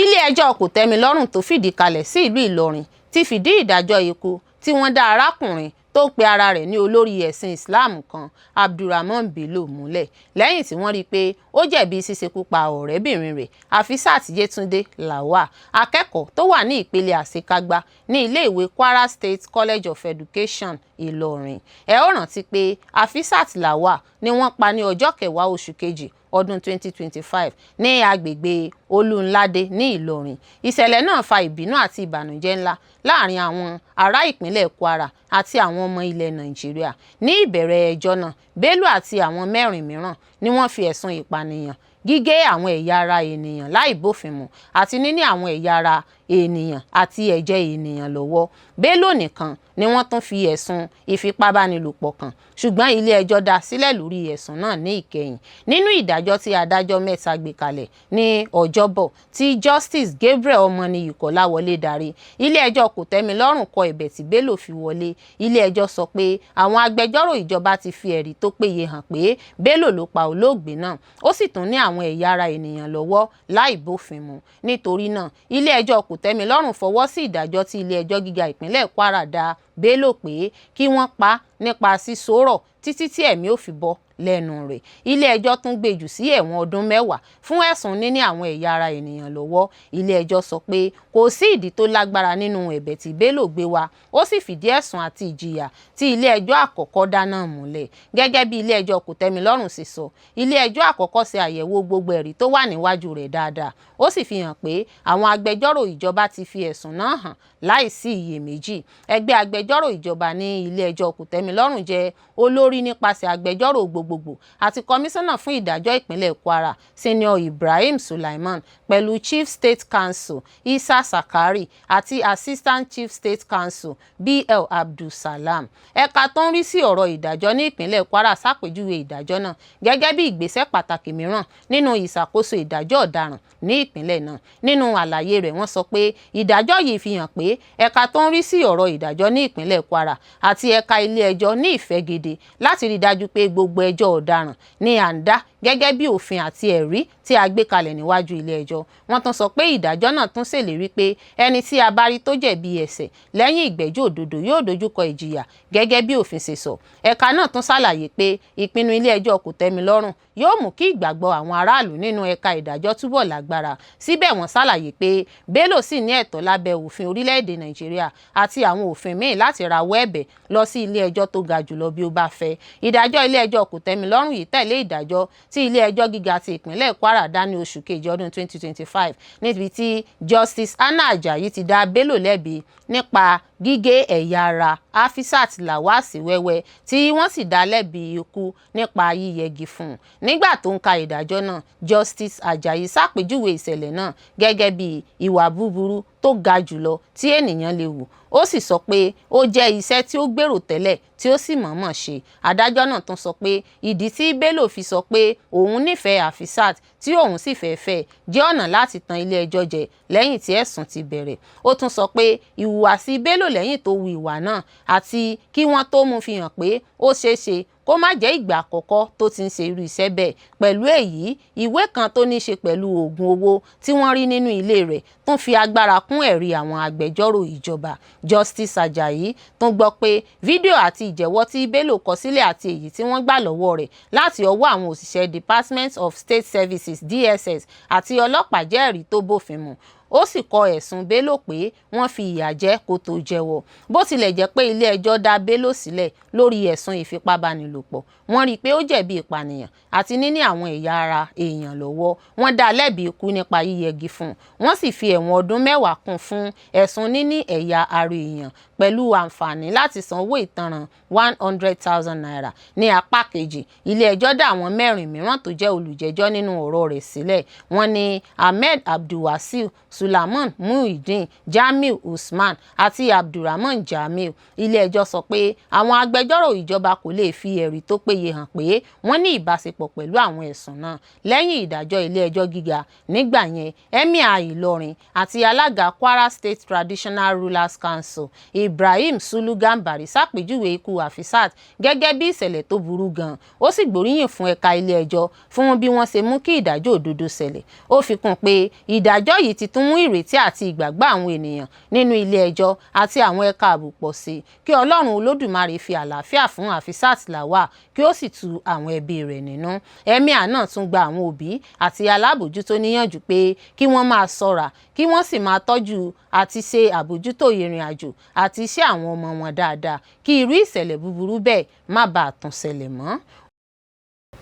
Ilé-ẹjọ́ Kòtẹ́milọ́rùn tó fìdí kalẹ̀ sí ìlú Ìlọrin ti fìdí ìdájọ́ ikú tí wọ́n dá arákùnrin tó pe ara rẹ̀ ní olórí ẹ̀sìn Islam kan, Abdulrahman Bello, múlẹ̀ lẹ́yìn tí wọ́n rí i pé ó jẹ̀bi ṣíṣekú pa ọ̀rẹ́bìnrin rẹ̀, Afisat Yetunde Lawal, akẹ́kọ̀ọ́ tó wà ní ìpele àṣekágbá ní iléèwé Kwara State College of Education, Ìlọrin. Ẹ ó rántí pé Afisat Lawal ni wọ́n pa ní ọjọ́ 10 oṣù kejì ọdún 2025 ní agbègbè Olúnládé ní Ìlọrin. Ìṣẹ̀lẹ̀ náà fa ìbínú àti ìbànújẹ́ ńlá láàrin àwọn ará ìpínlẹ̀ Kwara àti àwọn ọmọ ilẹ̀ Nàìjíríà. Ní ìbẹ̀rẹ̀ ẹjọ́ náà, Bello àti àwọn mẹ́rin mìíràn ni wọ́n fi ẹ̀sùn ìpànìyàn, gígé àwọn ẹ̀yà ara ènìyàn láì bófin mu àti níní àwọn ẹ̀yà ara ènìyàn àti ẹ̀jẹ̀ ènìyàn lọ́wọ́. Bello nìkan ni wọ́n tún fi ẹ̀sùn ìfipábánilòpọ̀ kàn, ṣùgbọ́n ilé-ẹjọ́ dá a sílẹ̀ lórí ẹ̀sùn náà ní ìkẹyìn. Nínú ìdájọ́ tí adájọ́ mẹ́ta gbé kalẹ̀ ní Ọjọ́bọ̀, tí Justice Gabriel Ọmọnìyí Kọ́láwọlé darí, ilé-ẹjọ́ kòtẹ́milọ́rùn kọ ẹ̀bẹ̀ tí Bello fi wọlé. Ilé-ẹjọ́ sọ pé àwọn agbẹjọ́rò ìjọba ti fi ẹ̀rí tó péye hàn pé Bello ló pa olóògbé náà, ó sì tún ní àwọn ẹ̀yà ara ènìyàn lọ́wọ́ láì bófin mu. Nítorí náà, ilé-ẹjọ́ kòtẹ́milọ́rùn fọwọ́ sí ìdájọ́ tí ilé-ẹjọ́ gíga ìpínlẹ̀ Kwara dá Bello pé kí wọ́n pa á nípa sísọ̀rọ̀ títí tí ẹ̀mí ò fi bọ́ lẹ́nu rẹ̀. Ilé-ẹjọ́ tún gbé jù sí ẹ̀wọ̀n ọdún 10 fún ẹ̀sùn níní àwọn ẹ̀yà ara ènìyàn lọ́wọ́. Ilé-ẹjọ́ sọ pé kò sí ìdí tó lágbára nínú ẹ̀bẹ̀ tí Bello gbé wá, ó sì fìdí ẹ̀sùn àti ìjìyà tí ilé-ẹjọ́ àkọ́kọ́ dá náà múlẹ̀. Gẹ́gẹ́ bí ilé-ẹjọ́ kòtẹ́milọ́rùn ṣe sọ, ilé-ẹjọ́ àkọ́kọ́ ṣe àyẹ̀wò gbogbo ẹ̀rí tó wà níwájú rẹ̀ dáadáa, ó sì fi hàn pé àwọn agbẹjọ́rò ìjọba ti fi ẹ̀sùn náà hàn láìsí iyèméjì. Ẹgbẹ́ agbẹjọ́rò ìjọba ní ilé-ẹjọ́ kòtẹ́milọ́rùn jẹ́ olórí nípasẹ̀ agbẹjọ́rò gbogbogbò àti kọmíṣánná fún ìdájọ́ ìpínlẹ̀ Kwara, Senior Ibrahim Sulaiman, pẹ̀lú Chief State Counsel Isa Zakari àti Assistant Chief State Counsel BL Abdulsalam. Ẹ̀ka tó ń rí sí ọ̀rọ̀ ìdájọ́ ní ìpínlẹ̀ Kwara ṣàpèjúwe ìdájọ́ náà gẹ́gẹ́ bí ìgbésẹ̀ pàtàkì mìíràn nínú ìṣàkóso ìdájọ́ ọ̀daràn ní ìpínlẹ̀ náà. Nínú àlàyé rẹ̀, wọ́n sọ pé ìdájọ́ yìí fi hàn pé ẹ̀ka tó ń rí sí ọ̀rọ̀ ìdájọ́ ní ìpínlẹ̀ Kwara àti ẹ̀ka ilé-ẹjọ́ ní ìfẹ́ gidi láti rí dájú pé gbogbo ẹjọ́ ọ̀daràn ni à ń dá gẹ́gẹ́ bí òfin àti ẹ̀rí tí a gbé kalẹ̀ níwájú ilé-ẹjọ́. Wọ́n tún sọ pé ìdájọ́ náà tún ṣèlérí pé ẹni tí a bá rí tó jẹ̀bi ẹ̀ṣẹ̀ lẹ́yìn ìgbẹ́jọ́ òdodo yóò dojúkọ ìjìyà gẹ́gẹ́ bí òfin ṣe sọ. Ẹ̀ka náà tún ṣàlàyé pé ìpinnu ilé-ẹjọ́ kòtẹ́milọ́rùn yóò mú kí ìgbàgbọ́ àwọn aráàlú nínú ẹ̀ka ìdájọ́ túbọ̀ lágbára. Síbẹ̀, wọ́n ṣàlàyé pé Bello sì ní ẹ̀tọ́ lábẹ́ òfin orílẹ̀-èdè Nàìjíríà àti àwọn òfin míì láti rawọ́ ẹ̀bẹ̀ lọ sí ilé-ẹjọ́ tó ga jùlọ bí ó bá fẹ́. Ìdájọ́ ilé-ẹjọ́ kòtẹ́milọ́rùn yìí tẹ̀lé ìdájọ́ tí ilé-ẹjọ́ gíga ti ìpínlẹ̀ Kwara dá ní oṣù kejì ọdún 2025, níbi tí Justice Anna Ajayi ti dá Bello lẹ́bi nípa gígé ẹ̀yà ara Afisat Lawal sí wẹ́wẹ́, tí wọ́n sì dá lẹ́bi ikú nípa yíyẹgi fún un. Nígbà tó ń ka ìdájọ́ náà, Justice Ajayi ṣàpèjúwe ìṣẹ̀lẹ̀ náà gẹ́gẹ́ bí ìwà búburú tó ga jùlọ tí ènìyàn lè hù, ó sì sọ pé ó jẹ́ iṣẹ́ tí ó gbèrò tẹ́lẹ̀ tí ó sì mọ̀ọ́mọ̀ ṣe. Adájọ́ náà tún sọ pé ìdí tí Bello fi sọ pé òun nífẹ̀ẹ́ Afisat tí òun sì fẹ́ fẹ́ jẹ́ ọ̀nà láti tan ilé-ẹjọ́ jẹ lẹ́yìn tí ẹ̀sùn ti bẹ̀rẹ̀. Ó tún sọ pé ìhùwàsí Bello lẹ́yìn tó hu ìwà náà àti kí wọ́n tó mú fi hàn pé ó ṣeé ṣe kó má jẹ́ ìgbà àkọ́kọ́ tó ti ń ṣe irú iṣẹ́ bẹ́ẹ̀. Pẹ̀lú èyí, ìwé kan tó ní ṣe pẹ̀lú oògùn owó tí wọ́n rí nínú ilé rẹ̀ tún fi agbára kún ẹ̀rí àwọn agbẹjọ́rò ìjọba. Justice Ajayi tún gbọ́ pé fídíò àti ìjẹ́wọ́ tí Bello kọ sílẹ̀ àti èyí tí wọ́n gbà lọ́wọ́ rẹ̀ láti ọwọ́ àwọn òṣìṣẹ́ Department of State Services, DSS, àti ọlọ́pàá jẹ́ ẹ̀rí tó bófin mu, ó sì kọ ẹ̀sùn Bello pé wọ́n fi ìyà jẹ kó tó jẹ́wọ́. Bó tilẹ̀ jẹ́ pé ilé-ẹjọ́ dá Bello sílẹ̀ lórí ẹ̀sùn ìfipábánilòpọ̀, wọ́n rí i pé ó jẹ̀bi ìpànìyàn àti níní àwọn ẹ̀yà ara èèyàn lọ́wọ́. Wọ́n dá a lẹ́bi ikú nípa yíyẹgi fún un, wọ́n sì fi ẹ̀wọ̀n ọdún 10 kún fún ẹ̀sùn níní ẹ̀yà ara èèyàn pẹ̀lú àǹfààní láti san owó ìtanràn ₦100,000. Ní apá kejì, ilé-ẹjọ́ dá àwọn mẹ́rin mìíràn tó jẹ́ olùjẹ́jọ́ nínú ọ̀rọ̀ rẹ̀ sílẹ̀. Wọ́n ní Ahmed Abdulwasiu, Sulaiman Muhyiddin, Jamiu Usman àti Abdulrahman Jamiu. Ilé-ẹjọ́ sọ pé àwọn agbẹjọ́rò ìjọba kò lè fi ẹ̀rí tó péye hàn pé wọ́n ní ìbáṣepọ̀ pẹ̀lú àwọn ẹ̀sùn náà. Lẹ́yìn ìdájọ́ ilé-ẹjọ́ gíga nígbà yẹn, Emir Ìlọrin àti alága Kwara State Traditional Rulers Council, Ibrahim Ibrahim Sulu Gambari, ṣàpèjúwe ikú Afisat gẹ́gẹ́ bí ìṣẹ̀lẹ̀ tó burú gan-an. Ó sì gbóríyìn fún ẹ̀ka ilé-ẹjọ́ fún bí wọ́n ṣe mú kí ìdájọ́ òdodo ṣẹlẹ̀. Ó fi kún pé ìdájọ́ yìí ti tún mú ìrètí àti ìgbàgbọ́ àwọn ènìyàn nínú ilé-ẹjọ́ àti àwọn ẹ̀ka ààbò pọ̀ sí i. Kí Ọlọ́run Olódùmarè fi àlàáfíà fún Afisat Lawal, kí ó sì tu àwọn ẹbí rẹ̀ nínú. Emir náà tún gba àwọn òbí àti alábòójútó níyànjú pé kí wọ́n máa ṣọ́ra, kí wọ́n sì máa tọ́jú àti ṣe àbójútó ìrìn àjò àti iṣẹ́ àwọn ọmọ wọn dáadáa, kí irú ìṣẹ̀lẹ̀ búburú bẹ́ẹ̀ má bàa tún ṣẹlẹ̀ mọ́.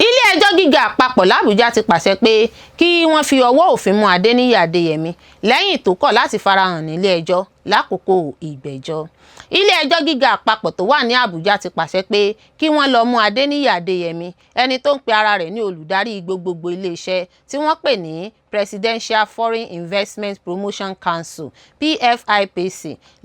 Ilé-ẹjọ́ gíga àpapọ̀ làbújá ti pàṣẹ pé kí wọ́n fi ọwọ́ òfin mú Adéníyì Adéyẹmí lẹ́yìn tó kọ̀ láti farahàn nílé-ẹjọ́ lákòókò ìgbẹ́jọ́. Ilé-ẹjọ́ gíga àpapọ̀ tó wà ní Àbújá ti pàṣẹ pé kí wọ́n lọ mú Adéníyì Adéyẹmí, ẹni tó ń pe ara rẹ̀ ní olùdarí gbogbogbò iléeṣẹ́ tí wọ́n pè ní Presidential Foreign Investment Promotion Council, PFIPC,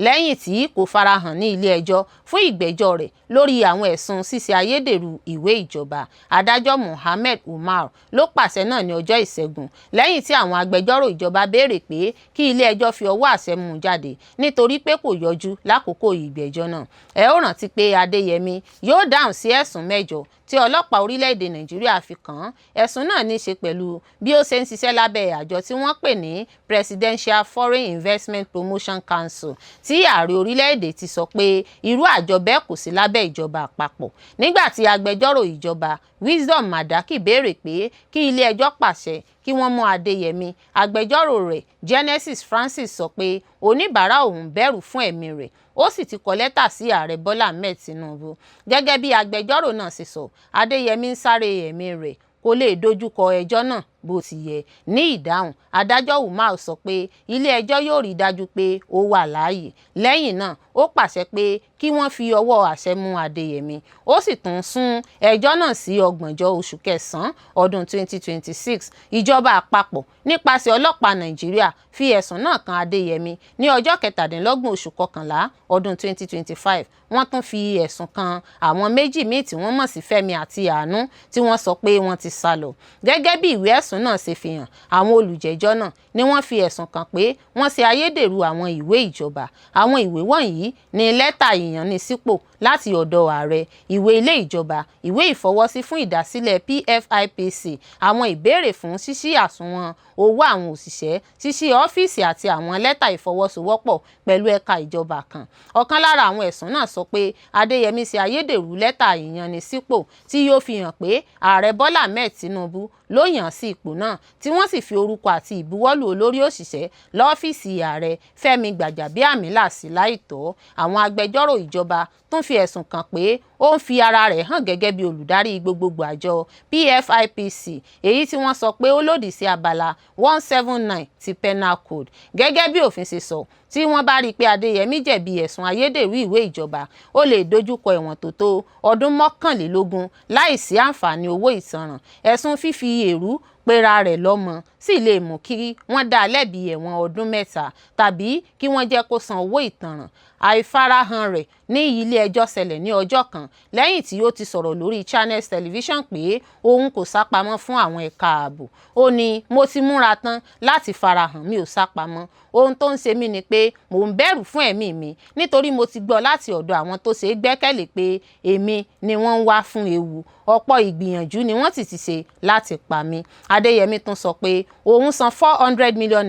lẹ́yìn tí kò farahàn ní ilé-ẹjọ́ fún ìgbẹ́jọ́ rẹ̀ lórí àwọn ẹ̀sùn ṣíṣe ayédèrú ìwé ìjọba. Adájọ́ Mohammed Umar ló pàṣẹ náà ní ọjọ́ Ìṣẹ́gun, lẹ́yìn tí àwọn agbẹjọ́rò ìjọba béèrè pé kí ilé-ẹjọ́ fi ọwọ́ àṣẹ mú un jáde nítorí pé kò yọjú lákòókò ìgbẹ́jọ́ náà. Ẹ ó rántí pé Adéyẹmí yóò dáhùn sí ẹ̀sùn 8 tí ọlọ́pàá orílẹ̀-èdè Nàìjíríà fi kàn án. Ẹ̀sùn náà ní í ṣe pẹ̀lú bí ó ṣe ń ṣiṣẹ́ lábẹ́ àjọ tí wọ́n pè ní Presidential Foreign Investment Promotion Council, tí ààrẹ orílẹ̀-èdè ti sọ pé irú àjọ bẹ́ẹ̀ kò sí lábẹ́ ìjọba àpapọ̀. Nígbà tí agbẹjọ́rò ìjọba Wisdom Madaki béèrè pé kí ilé-ẹjọ́ pàṣẹ kí wọ́n mú Adéyẹmí, agbẹjọ́rò rẹ̀ Genesis Francis sọ pé oníbàárà òun bẹ̀rù fún ẹ̀mí rẹ̀, ó sì ti kọ lẹ́tà sí ààrẹ Bọ́lá Ahmed Tinubu. Gẹ́gẹ́ bí agbẹjọ́rò náà ṣe sọ, Adéyẹmí ń sáré ẹ̀mí rẹ̀, kó lè dojúkọ ẹjọ́ náà bó ti yẹ. Ní ìdáhùn, adájọ́ Umar sọ pé ilé-ẹjọ́ yóò rí i dájú pé ó wà láàyè. Lẹ́yìn náà, ó pàṣẹ pé kí wọ́n fi ọwọ́ àṣẹ mú Adéyẹmí. Ó sì tún sún ẹjọ́ náà sí 30 oṣù kẹsàn-án ọdún 2026. Ìjọba àpapọ̀ nípasẹ̀ ọlọ́pàá Nàìjíríà fi ẹ̀sùn náà kan Adéyẹmí ní ọjọ́ 27 oṣù kọkànlá ọdún 2025. Wọ́n tún fi ẹ̀sùn kan àwọn méjì míì tí wọ́n mọ̀ sí Fẹ́mi àti Àánú, tí wọ́n sọ pé wọ́n ti sá lọ. Gẹ́gẹ́ bí ìwé ẹ̀sùn náà ṣe fi hàn, àwọn olùjẹ́jọ́ náà ni wọ́n fi ẹ̀sùn kàn pé wọ́n ṣe ayédèrú àwọn ìwé ìjọba. Àwọn ìwé wọ̀nyí ní lẹ́tà ìyànnisípò láti ọ̀dọ̀ ààrẹ, ìwé ilé ìjọba, ìwé ìfọwọ́sí fún ìdásílẹ̀ PFIPC, àwọn ìbéèrè fún ṣíṣí àsùnwọ̀n owó àwọn òṣìṣẹ́, ṣíṣí ọ́fíìsì àti àwọn lẹ́tà ìfọwọ́sowọ́pọ̀ pẹ̀lú ẹ̀ka ìjọba kan. Ọ̀kan lára àwọn ẹ̀sùn náà sọ pé Adéyẹmí ṣe ayédèrú lẹ́tà ìyànnisípò tí yóò fi hàn pé ààrẹ Bọ́lá Ahmed Tinubu ló yàn án sí ipò náà, tí wọ́n sì fi orúkọ àti ìbuwọ́lù olórí òṣìṣẹ́ lọ́fíìsì ààrẹ Fẹ́mi Gbàjàbíàmílà sí láìtọ́. Àwọn agbẹjọ́rò ìjọba tún fi ẹ̀sùn kàn pé ó ń fi ara rẹ̀ hàn gẹ́gẹ́ bí olùdarí gbogbogbò àjọ PFIPC, èyí tí wọ́n sọ pé ó lòdì sí abala 179 ti Penal Code. Gẹ́gẹ́ bí òfin ṣe sọ, tí wọ́n bá rí i pé Adéyẹmí jẹ̀bi ẹ̀sùn ayédèrú ìwé ìjọba, ó lè dojúkọ ẹ̀wọ̀n tó tó ọdún 21 láìsí àǹfààní owó ìtanràn. Ẹ̀sùn fífi èrú pera rẹ̀ lọ́mọ sì lè mú kí wọ́n dá a lẹ́bi ẹ̀wọ̀n ọdún 3 tàbí kí wọ́n jẹ́ kó san owó ìtanràn. Àìfarahàn rẹ̀ ní ilé-ẹjọ́ ṣẹlẹ̀ ní ọjọ́ kan lẹ́yìn tí ó ti sọ̀rọ̀ lórí Channels Television pé òun kò sápamọ́ fún àwọn ẹ̀ka ààbò. Ó ní, "Mo ti múra tán láti farahàn, mi ò sápamọ́. Ohun tó ń ṣe mí ni pé mò ń bẹ̀rù fún ẹ̀mí mi, nítorí mo ti gbọ́ láti ọ̀dọ̀ àwọn tó ṣe é gbẹ́kẹ̀lé pé èmi ni wọ́n ń wá fún ewu. Ọ̀pọ̀ ìgbìyànjú ni wọ́n sì ti ṣe láti pa mí." Adéyẹmí tún sọ pé òun san ₦400 million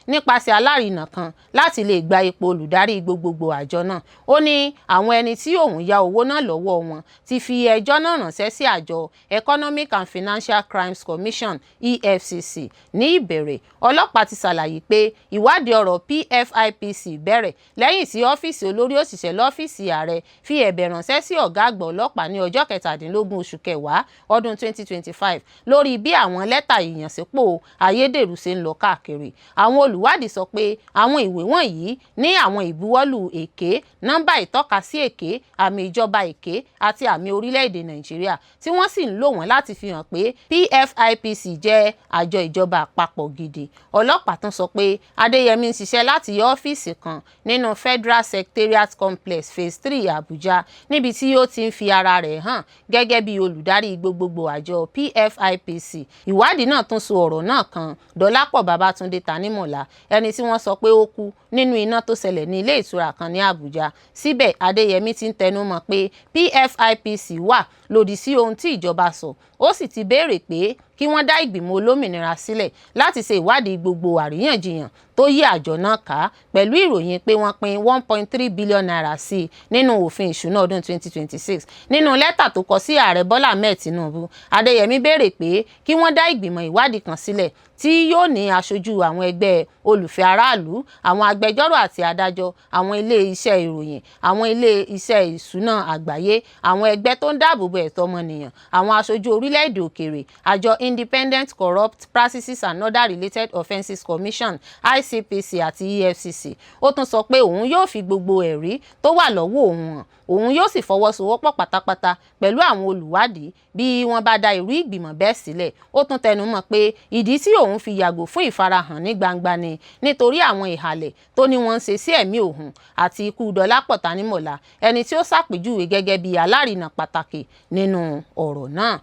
nípasẹ̀ alárinà kan láti lè gba ipò olùdarí gbogbogbò àjọ náà. Ó ní àwọn ẹni tí òun yá owó náà lọ́wọ́ wọn ti fi ẹjọ́ náà ránṣẹ́ sí àjọ Economic and Financial Crimes Commission, EFCC. Ní ìbẹ̀rẹ̀, ọlọ́pàá ti ṣàlàyé pé ìwádìí ọ̀rọ̀ PFIPC bẹ̀rẹ̀ lẹ́yìn tí ọ́fíìsì olórí òṣìṣẹ́ lọ́fíìsì ààrẹ fi ẹ̀bẹ̀ ránṣẹ́ sí ọ̀gá àgbà ọlọ́pàá ní ọjọ́ 17 oṣù kẹwàá ọdún 2025 lórí bí àwọn lẹ́tà ìyànsípò ayédèrú ṣe ń lọ káàkiri. Àwọn olùwádìí sọ pé àwọn ìwé wọ̀nyí ní àwọn ìbuwọ́lù èké, nọ́mbà ìtọ́kasí èké, àmì ìjọba èké àti àmì orílẹ̀-èdè Nàìjíríà, tí wọ́n sì ń lò wọ́n láti fi hàn pé PFIPC jẹ́ àjọ ìjọba àpapọ̀ gidi. Ọlọ́pàá tún sọ pé Adéyẹmí ń ṣiṣẹ́ láti ọ́fíìsì kan nínú Federal Secretariat Complex Phase 3, Abuja, níbi tí ó ti ń fi ara rẹ̀ hàn gẹ́gẹ́ bí olùdarí gbogbogbò àjọ PFIPC. Ìwádìí náà tún so ọ̀rọ̀ náà kan Dọlápọ̀ Babátúndé Tanímọ̀lá, ẹni tí wọ́n sọ pé ó kú Nínú iná tó ṣẹlẹ̀ ní ilé ìtura kan ní Àbújá. Síbẹ̀, Adéyẹmí ti ń tẹnu mọ́ pé PFIPC wà lòdì sí ohun tí ìjọba sọ, ó sì ti béèrè pé kí wọ́n dá ìgbìmọ̀ olómìnira sílẹ̀ láti ṣe ìwádìí gbogbo àríyànjiyàn tó yí àjọ náà ká, pẹ̀lú ìròyìn pé wọ́n pín ₦1.3 billion sí i nínú òfin ìṣúná ọdún 2026. Nínú lẹ́tà tó kọ sí Ààrẹ Bọ́lá Ahmed Tinubu, Adéyẹmí béèrè pé kí wọ́n dá ìgbìmọ̀ ìwádìí kan sílẹ̀ tí yóò ní aṣojú àwọn ẹgbẹ́ olùfẹ́ aráàlú, àwọn agbẹjọ́rò àti adájọ́, àwọn ilé iṣẹ́ ìròyìn, àwọn ilé iṣẹ́ ìṣúná àgbáyé, àwọn ẹgbẹ́ tó ń dáàbò bo ẹ̀tọ́ ọmọnìyàn, àwọn aṣojú orílẹ̀-èdè òkèèrè, àjọ Independent Corrupt Practices and Other Related Offences Commission, ICPC, àti EFCC. Ó tún sọ pé òun yóò fi gbogbo ẹ̀rí tó wà lọ́wọ́ òun hàn, òun yóò sì fọwọ́sowọ́pọ̀ pátápátá pẹ̀lú àwọn olùwádìí bí wọ́n bá dá irú ìgbìmọ̀ bẹ́ẹ̀ sílẹ̀. Ó tún tẹnu mọ́ pé ìdí tí òun fi yàgò fún ìfarahàn ní gbangba ni nítorí àwọn ìhàlẹ̀ tó ní wọ́n ń ṣe sí ẹ̀mí òun àti ikú Dọlápọ̀ Tanímọ̀lá, ẹni tí ó ṣàpèjúwe gẹ́gẹ́ bí alárinà pàtàkì nínú ọ̀rọ̀ náà.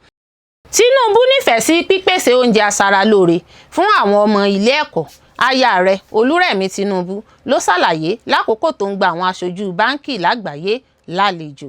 Tinubu nífẹ̀ẹ́ sí pípèsè oúnjẹ aṣaralóore fún àwọn ọmọ ilé ẹ̀kọ́. Aya rẹ̀, Olúrẹ̀mí Tinubu, ló ṣàlàyé lákòókò tó ń gba àwọn aṣojú báńkì lágbàáyé lálejò.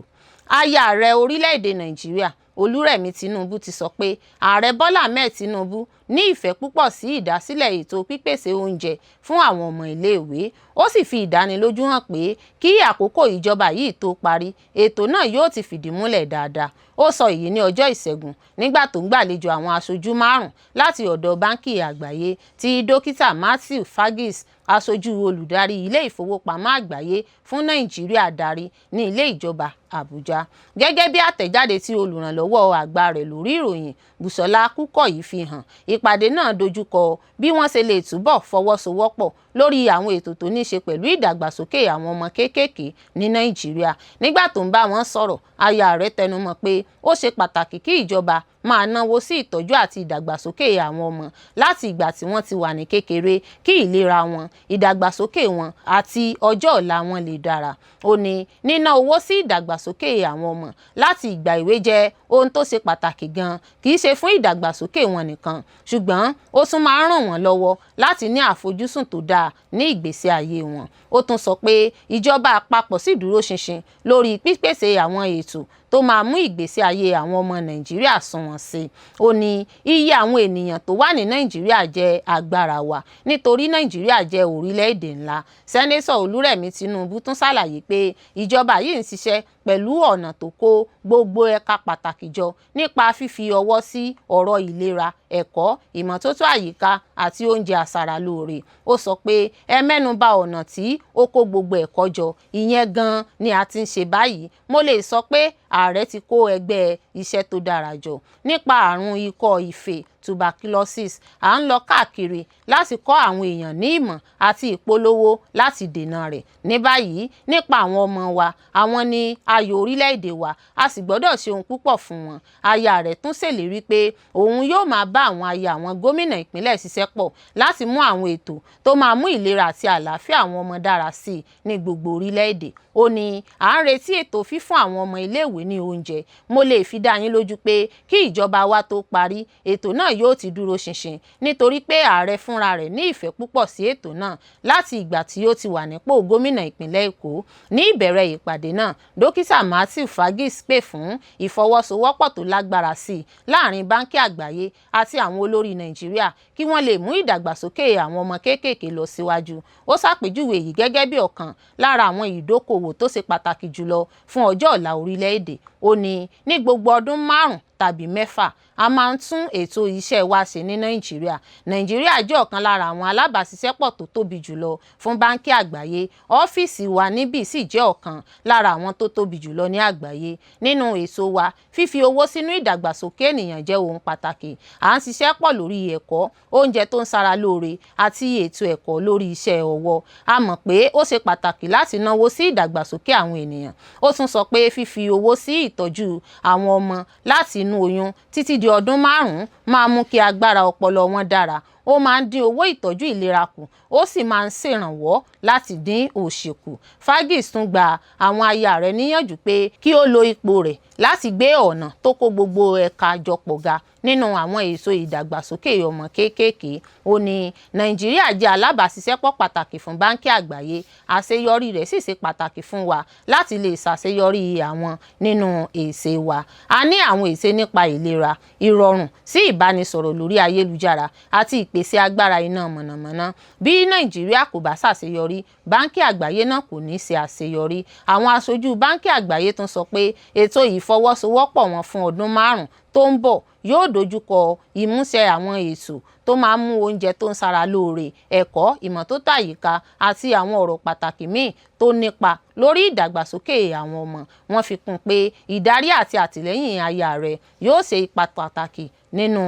Aya ààrẹ orílẹ̀-èdè Nàìjíríà, Olúrẹ̀mí Tinubu, ti sọ pé Ààrẹ Bọ́lá Ahmed Tinubu ní ìfẹ́ púpọ̀ sí ìdásílẹ̀ ètò pípèsè oúnjẹ fún àwọn ọmọ iléèwé. Ó sì fi ìdánilójú hàn pé kí àkókò ìjọba yìí tó parí, ètò náà yóò ti fìdí múlẹ̀ dáadáa. Ó sọ èyí ní ọjọ́ Ìṣẹ́gun nígbà tó ń gbàlejò àwọn aṣojú márùn-ún láti ọ̀dọ̀ Báńkì Àgbáyé, tí Dókítà Matthew Fargis, aṣojú olùdarí Ilé Ìfowópamọ́ Àgbáyé fún Nàìjíríà, darí ní ilé ìjọba Àbújá. Gẹ́gẹ́ bí àtẹ̀jáde tí olùrànlọ́wọ́ àgbà rẹ̀ lórí ìròyìn, Bùsọ́lá Kúkọ̀yí, fi hàn, ìpàdé náà dojúkọ bí wọ́n ṣe lè túbọ̀ fọwọ́sowọ́pọ̀ lórí àwọn ètò tó ní ṣe pẹ̀lú ìdàgbàsókè àwọn ọmọ kéékèèké ní Nàìjíríà. Nígbà tó ń bá wọn sọ̀rọ̀, aya rẹ̀ tẹnumọ́ pé ó ṣe pàtàkì kí ìjọba máa náwó sí ìtọ́jú àti ìdàgbàsókè àwọn ọmọ láti ìgbà tí wọ́n ti wà ní kékeré, kí ìlera wọn, ìdàgbàsókè wọn àti ọjọ́ ọ̀la wọn lè dára. Ó ní níná owó sí ìdàgbàsókè àwọn ọmọ láti ìgbà èwe jẹ́ ohun tó ṣe pàtàkì gan-an, kì í ṣe fún ìdàgbàsókè wọn nìkan, ṣùgbọ́n ó tún máa ń ràn wọ́n lọ́wọ́ láti ní àfojúsùn tó dáa ní ìgbésí ayé wọn. Ó tún sọ pé ìjọba àpapọ̀ sì dúró ṣinṣin lórí pípèsè àwọn ètò tó máa mú ìgbésí ayé àwọn ọmọ Nàìjíríà sunwọ̀n sí i. Ó ní iye àwọn ènìyàn tó wà ní Nàìjíríà jẹ́ agbára wa, nítorí Nàìjíríà jẹ́ orílẹ̀-èdè ńlá. Sẹ́nẹ́tọ̀ Olúrẹ̀mí Tinubu tún ṣàlàyé pé ìjọba yìí ń ṣiṣẹ́ pẹ̀lú ọ̀nà tó kó gbogbo ẹ̀ka pàtàkì jọ nípa fífi ọwọ́ sí ọ̀rọ̀ ìlera, ẹ̀kọ́, ìmọ́tótó àyíká àti oúnjẹ aṣaralóore. Ó sọ pé ẹ mẹ́nuba ọ̀nà tí ó kó gbogbo ẹ̀kọ́ jọ, ìyẹn gan-an ni a ti ń ṣe báyìí. Mo lè sọ pé ààrẹ ti kó ẹgbẹ́ iṣẹ́ tó dára jọ. Nípa àrùn ikọ́ ife, tuberculosis, à ń lọ káàkiri láti kọ́ àwọn èèyàn ní ìmọ̀ àti ìpolówó láti dènà rẹ̀. Ní báyìí, nípa àwọn ọmọ wa, àwọn ní ayọ̀ orílẹ̀-èdè wa, a sì gbọ́dọ̀ ṣe ohun púpọ̀ fún wọn. Aya rẹ̀ tún ṣèlérí pé òun yóò máa bá àwọn aya àwọn gómìnà ìpínlẹ̀ ṣiṣẹ́ pọ̀ láti mú àwọn ètò tó máa mú ìlera àti àlàáfíà àwọn ọmọ dára sí i ní gbogbo orílẹ̀-èdè. Ó ní à ń retí ètò fífún àwọn ọmọ iléèwé ní oúnjẹ. Mo lè fi dá yín lójú pé kí ìjọba wa tó parí, ètò náà yóò ti dúró ṣinṣin, nítorí pé ààrẹ fúnra rẹ̀ ní ìfẹ́ púpọ̀ sí ètò náà láti ìgbà tí ó ti wà nípò gómìnà ìpínlẹ̀ Èkó. Ní ìbẹ̀rẹ̀ ìpàdé náà, Dókítà Matthew Fargis pè fún ìfọwọ́sowọ́pọ̀ tó lágbára sí i láàrin Báńkì Àgbáyé àti àwọn olórí Nàìjíríà kí wọ́n lè mú ìdàgbàsókè àwọn ọmọ kéékèèké lọ síwájú. Ó ṣàpèjúwe èyí gẹ́gẹ́ bí ọ̀kan lára àwọn ìdókòwò tó ṣe pàtàkì jùlọ fún ọjọ́ ọ̀la orílẹ̀-èdè. Ó ní ní gbogbo ọdún 5 tàbí 6, a máa ń tún ètò iṣẹ́ wa ṣe ní Nàìjíríà. Nàìjíríà jẹ́ ọ̀kan lára àwọn alábàáṣiṣẹ́pọ̀ tó tóbi jùlọ fún Báńkì Àgbáyé, ọ́fíìsì wa níbí sì jẹ́ ọ̀kan lára àwọn tó tóbi jùlọ ní àgbáyé. Nínú ètò wa, fífi owó sínú ìdàgbàsókè ènìyàn jẹ́ ohun pàtàkì. À ń ṣiṣẹ́ pọ̀ lórí ẹ̀kọ́, oúnjẹ tó ń ṣara lóore àti ètò ẹ̀kọ́ lórí iṣẹ́ ọwọ́. A mọ̀ pé ó ṣe pàtàkì láti náwó sí ìdàgbàsókè àwọn ènìyàn. Ó tún sọ pé fífi owó sí ìtọ́jú àwọn ọmọ láti inú oyún títí di ọdún 5 máa mú kí agbára ọpọlọ wọn dára, ó máa ń dín owó ìtọ́jú ìlera kù, ó sì máa ń ṣèrànwọ́ láti dín òṣì kù. Fagis tún gba àwọn aya rẹ̀ níyànjú pé kí ó lo ipò rẹ̀ láti gbé ọ̀nà tó kó gbogbo ẹ̀ka jọpọ̀ ga nínú àwọn èso ìdàgbàsókè ọmọ kéékèèké. Ó ní Nàìjíríà jẹ́ alábàáṣiṣẹ́pọ̀ pàtàkì fún Báńkì Àgbáyé, àṣeyọrí rẹ̀ sì ṣe pàtàkì fún wa láti lè ṣàṣeyọrí àwọn nínú èsè wa. A ní àwọn èsè nípa ìlera, ìrọ̀rùn sí ìbánisọ̀rọ̀ lórí ayélujára àti ìpèsè agbára iná mọ̀nàmọ́ná. Bí Nàìjíríà kò bá ṣàṣeyọrí, Báńkì Àgbáyé náà kò ní ṣe àṣeyọrí. Àwọn aṣojú Báńkì Àgbáyé tún sọ pé ètò ìfọwọ́sowọ́pọ̀ wọn fún ọdún 5 tó ń bọ̀ yóò dojúkọ ìmúṣẹ àwọn ètò tó máa mú oúnjẹ tó ń ṣara lóore, ẹ̀kọ́, ìmọ́tótó àyíká àti àwọn ọ̀rọ̀ pàtàkì míì tó nípa lórí ìdàgbàsókè àwọn ọmọ. Wọ́n fi kún pé ìdarí àti àtìlẹ́yìn aya rẹ̀ yóò ṣe ipa pàtàkì nínú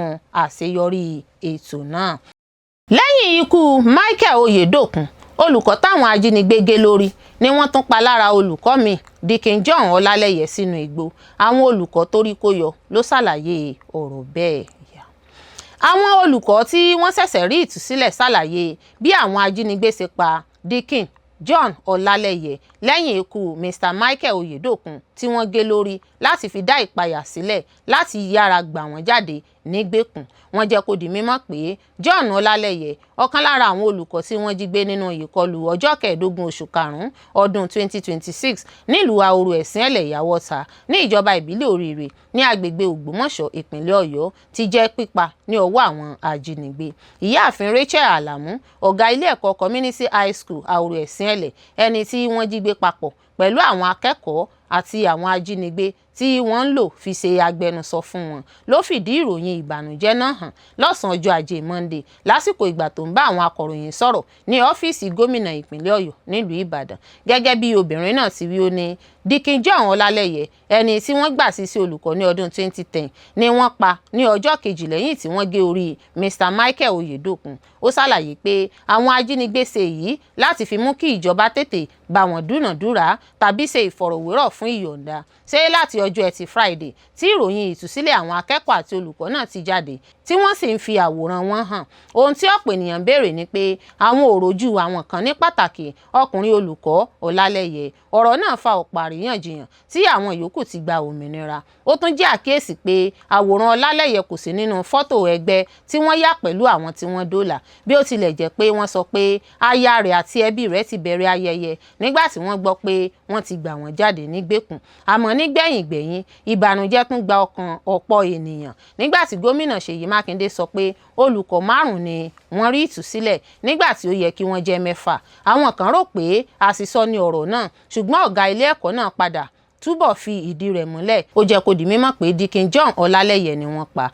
àṣeyọrí ètò náà. Lẹ́yìn ikú Michael Oyedokun, olùkọ́ táwọn ajínigbé gé lórí ni wọ́n tún pa lára olùkọ́ mi Dikin John Ọlálẹ́yẹ sínú igbó. Àwọn olùkọ́ tó rí kó yọ ló ṣàlàyé ọ̀rọ̀ bẹ́ẹ̀. Àwọn olùkọ́ tí wọ́n ṣẹ̀ṣẹ̀ rí ìtúsílẹ̀ ṣàlàyé bí àwọn ajínigbé ṣe pa Dikin John Ọlálẹ́yẹ lẹ́yìn ikú Mr Michael Oyedokun tí wọ́n gé lórí láti fi dá ìpayà sílẹ̀ láti yára gbà wọ́n jáde nígbèkùn. Wọ́n jẹ́ kó di mímọ̀ pé John Ọlálẹ́yẹ, ọ̀kan lára àwọn olùkọ́ tí wọ́n jí gbé nínú ìkọlù ọjọ́ 15 oṣù karùn-ún ọdún 2026 nílùú Ahoro Ẹ̀sìn-Ẹ̀lẹ̀ Ìyàwọ́ta ní ìjọba ìbílẹ̀ Oríire ní agbègbè Ògbómọ̀ṣọ́, ìpínlẹ̀ Ọ̀yọ́, ti jẹ́ pípa ní ọwọ́ àwọn ajínigbé. Ìyáàfin Rachel Alamu, ọ̀gá ilé ẹ̀kọ́ Community High School Ahoro Ẹ̀sìn-Ẹ̀lẹ̀, ẹni tí wọ́n jí gbé papọ̀ pẹ̀lú àwọn akẹ́kọ̀ọ́ àti àwọn ajínigbé tí wọ́n ń lò fi ṣe agbẹnusọ fún wọn, ló fìdí ìròyìn ìbànújẹ́ náà hàn lọ́sàn-án ọjọ́ Ajé Monde lásìkò ìgbà tó ń bá àwọn akọ̀ròyìn sọ̀rọ̀ ní ọ́fíìsì gómìnà ìpínlẹ̀ Ọ̀yọ́ nílùú Ìbàdàn. Gẹ́gẹ́ bí obìnrin náà ti wí, ó ní Dikin John Ọlálẹ́yẹ, ẹni tí wọ́n gbà sí olùkọ́ ní ọdún 2010, ni wọ́n pa ní ọjọ́ kejì lẹ́yìn tí wọ́n gé orí Mr Michael Oyedokun. Ó ṣàlàyé pé àwọn ajínigbé ṣe èyí láti fi mú kí ìjọba tètè bá wọn dúnàádúrà tàbí ṣe ìfọ̀rọ̀wérọ̀ fún ìyọ̀ǹda. Ṣé láti ọjọ́ Ẹtì Friday tí ìròyìn ìtúsílẹ̀ àwọn akẹ́kọ̀ọ́ àti olùkọ́ náà ti jáde tí wọ́n sì ń fi àwòrán wọn hàn, ohun tí ọ̀pọ̀ ènìyàn ń béèrè ni pé àwọn òròjú àwọn kan ní pàtàkì ọkùnrin olùkọ́ Ọlálẹ́yẹ. Ọ̀rọ̀ náà fa ọ̀pọ̀ àríyànjiyàn tí àwọn yòókù ti gba òmìnira. Ó tún jẹ́ àkíyèsí pé àwòrán Ọlálẹ́yẹ kò sí nínú fọ́tò ẹgbẹ́ tí wọ́n yà pẹ̀lú àwọn tí wọ́n dóòlà, bí ó tilẹ̀ jẹ́ pé wọ́n sọ pé aya rẹ̀ àti ẹbí rẹ̀ ti bẹ̀rẹ̀ ayẹyẹ nígbà tí wọ́n gbọ́ pé wọ́n ti gbà wọ́n jáde nígbèkùn. Àmọ́ nígbẹ̀yìngbẹ̀yín, ìbànújẹ́ tún gba ọkàn ọ̀pọ̀ ènìyàn nígbà tí gómìnà Ṣèyí Mákindé sọ pé olùkọ́ 5 ni wọ́n rí ìtúsílẹ̀ nígbà tí ó yẹ kí wọ́n jẹ́ 6. Àwọn kan rò pé àṣìsọ ni ọ̀rọ̀ náà, ṣùgbọ́n ọ̀gá ilé ẹ̀kọ́ náà padà túbọ̀ fi ìdí rẹ̀ múlẹ̀. Ó jẹ́ kó di mímọ̀ pé Dikin John Ọlálẹ́yẹ ni wọ́n pa.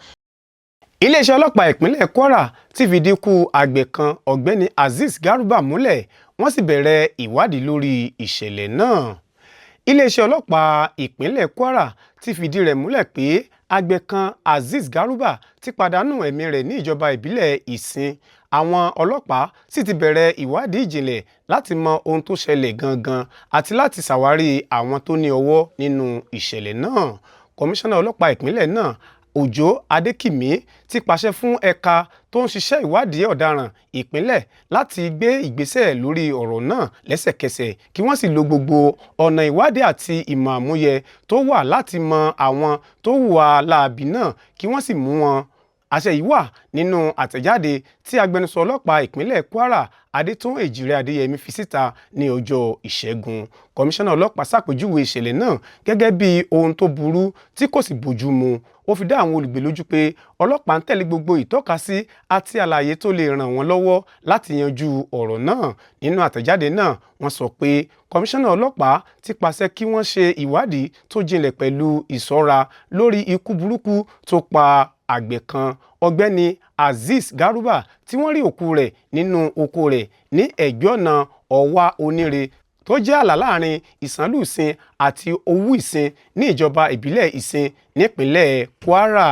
Iléeṣẹ́ ọlọ́pàá ìpínlẹ̀ Kwara ti fìdí ikú àgbẹ̀ kan ọ̀gbẹ́ni Azeez Garuba múlẹ̀, wọ́n sì bẹ̀rẹ̀ ìwádìí lórí ìṣẹ̀lẹ̀ náà. Iléeṣẹ́ ọlọ́pàá ìpínlẹ̀ Kwara ti fìdí rẹ̀ múlẹ̀ pé àgbẹ̀ kan Azeez Garuba ti pàdánù ẹ̀mí rẹ̀ ní ìjọba ìbílẹ̀ Ìsìn. Àwọn ọlọ́pàá sì ti bẹ̀rẹ̀ ìwádìí ìjìnlẹ̀ láti mọ ohun tó ṣẹlẹ̀ gangan àti láti ṣàwárí àwọn tó ní ọwọ́ nínú ìṣẹ̀lẹ̀ náà. Kọmíṣánná ọlọ́pàá ìpínlẹ̀ náà Òjó Adékìmí ti pàṣẹ fún ẹ̀ka tó ń ṣiṣẹ́ ìwádìí ọ̀daràn ìpínlẹ̀ láti gbé ìgbésẹ̀ lórí ọ̀rọ̀ náà lẹ́sẹ̀kẹsẹ̀, kí wọ́n sì lo gbogbo ọ̀nà ìwádìí àti ìmọ̀ àmúyẹ tó wà láti mọ àwọn tó hùwà láabi náà, kí wọ́n sì mú wọn. Àṣẹ yìí wà nínú àtẹ̀jáde tí agbẹnusọ ọlọ́pàá ìpínlẹ̀ Kwara Adétún Èjìrẹ́ Adéyẹmí fi síta ní ọjọ́ Ìṣẹ́gun. Kọmíṣánná ọlọ́pàá ṣàpèjúwe ìṣẹ̀lẹ̀ náà gẹ́gẹ́ bí ohun tó burú tí kò sì bójú mu. Ó fi dá àwọn olùgbé lójú pé ọlọ́pàá ń tẹ̀lé gbogbo ìtọ́kasí àti àlàyé tó lè ràn wọ́n lọ́wọ́ láti yanjú ọ̀rọ̀ náà. Nínú àtẹ̀jáde náà, wọ́n sọ pé kọmíṣánná ọlọ́pàá ti pàṣẹ kí wọ́n ṣe ìwádìí tó jinlẹ̀ pẹ̀lú ìṣọ́ra lórí ikú burúkú tó pa àgbẹ̀ kan ọ̀gbẹ́ni Azeez Garuba tí wọ́n rí òkú rẹ̀ nínú oko rẹ̀ ní ẹ̀gbẹ́ ọ̀nà Ọ̀wá Oníre tó jẹ́ ààlà láàrin Ìsànlù Ìsìn àti Òwu Ìsìn ní ìjọba ìbílẹ̀ Ìsìn nípínlẹ̀ Kwara.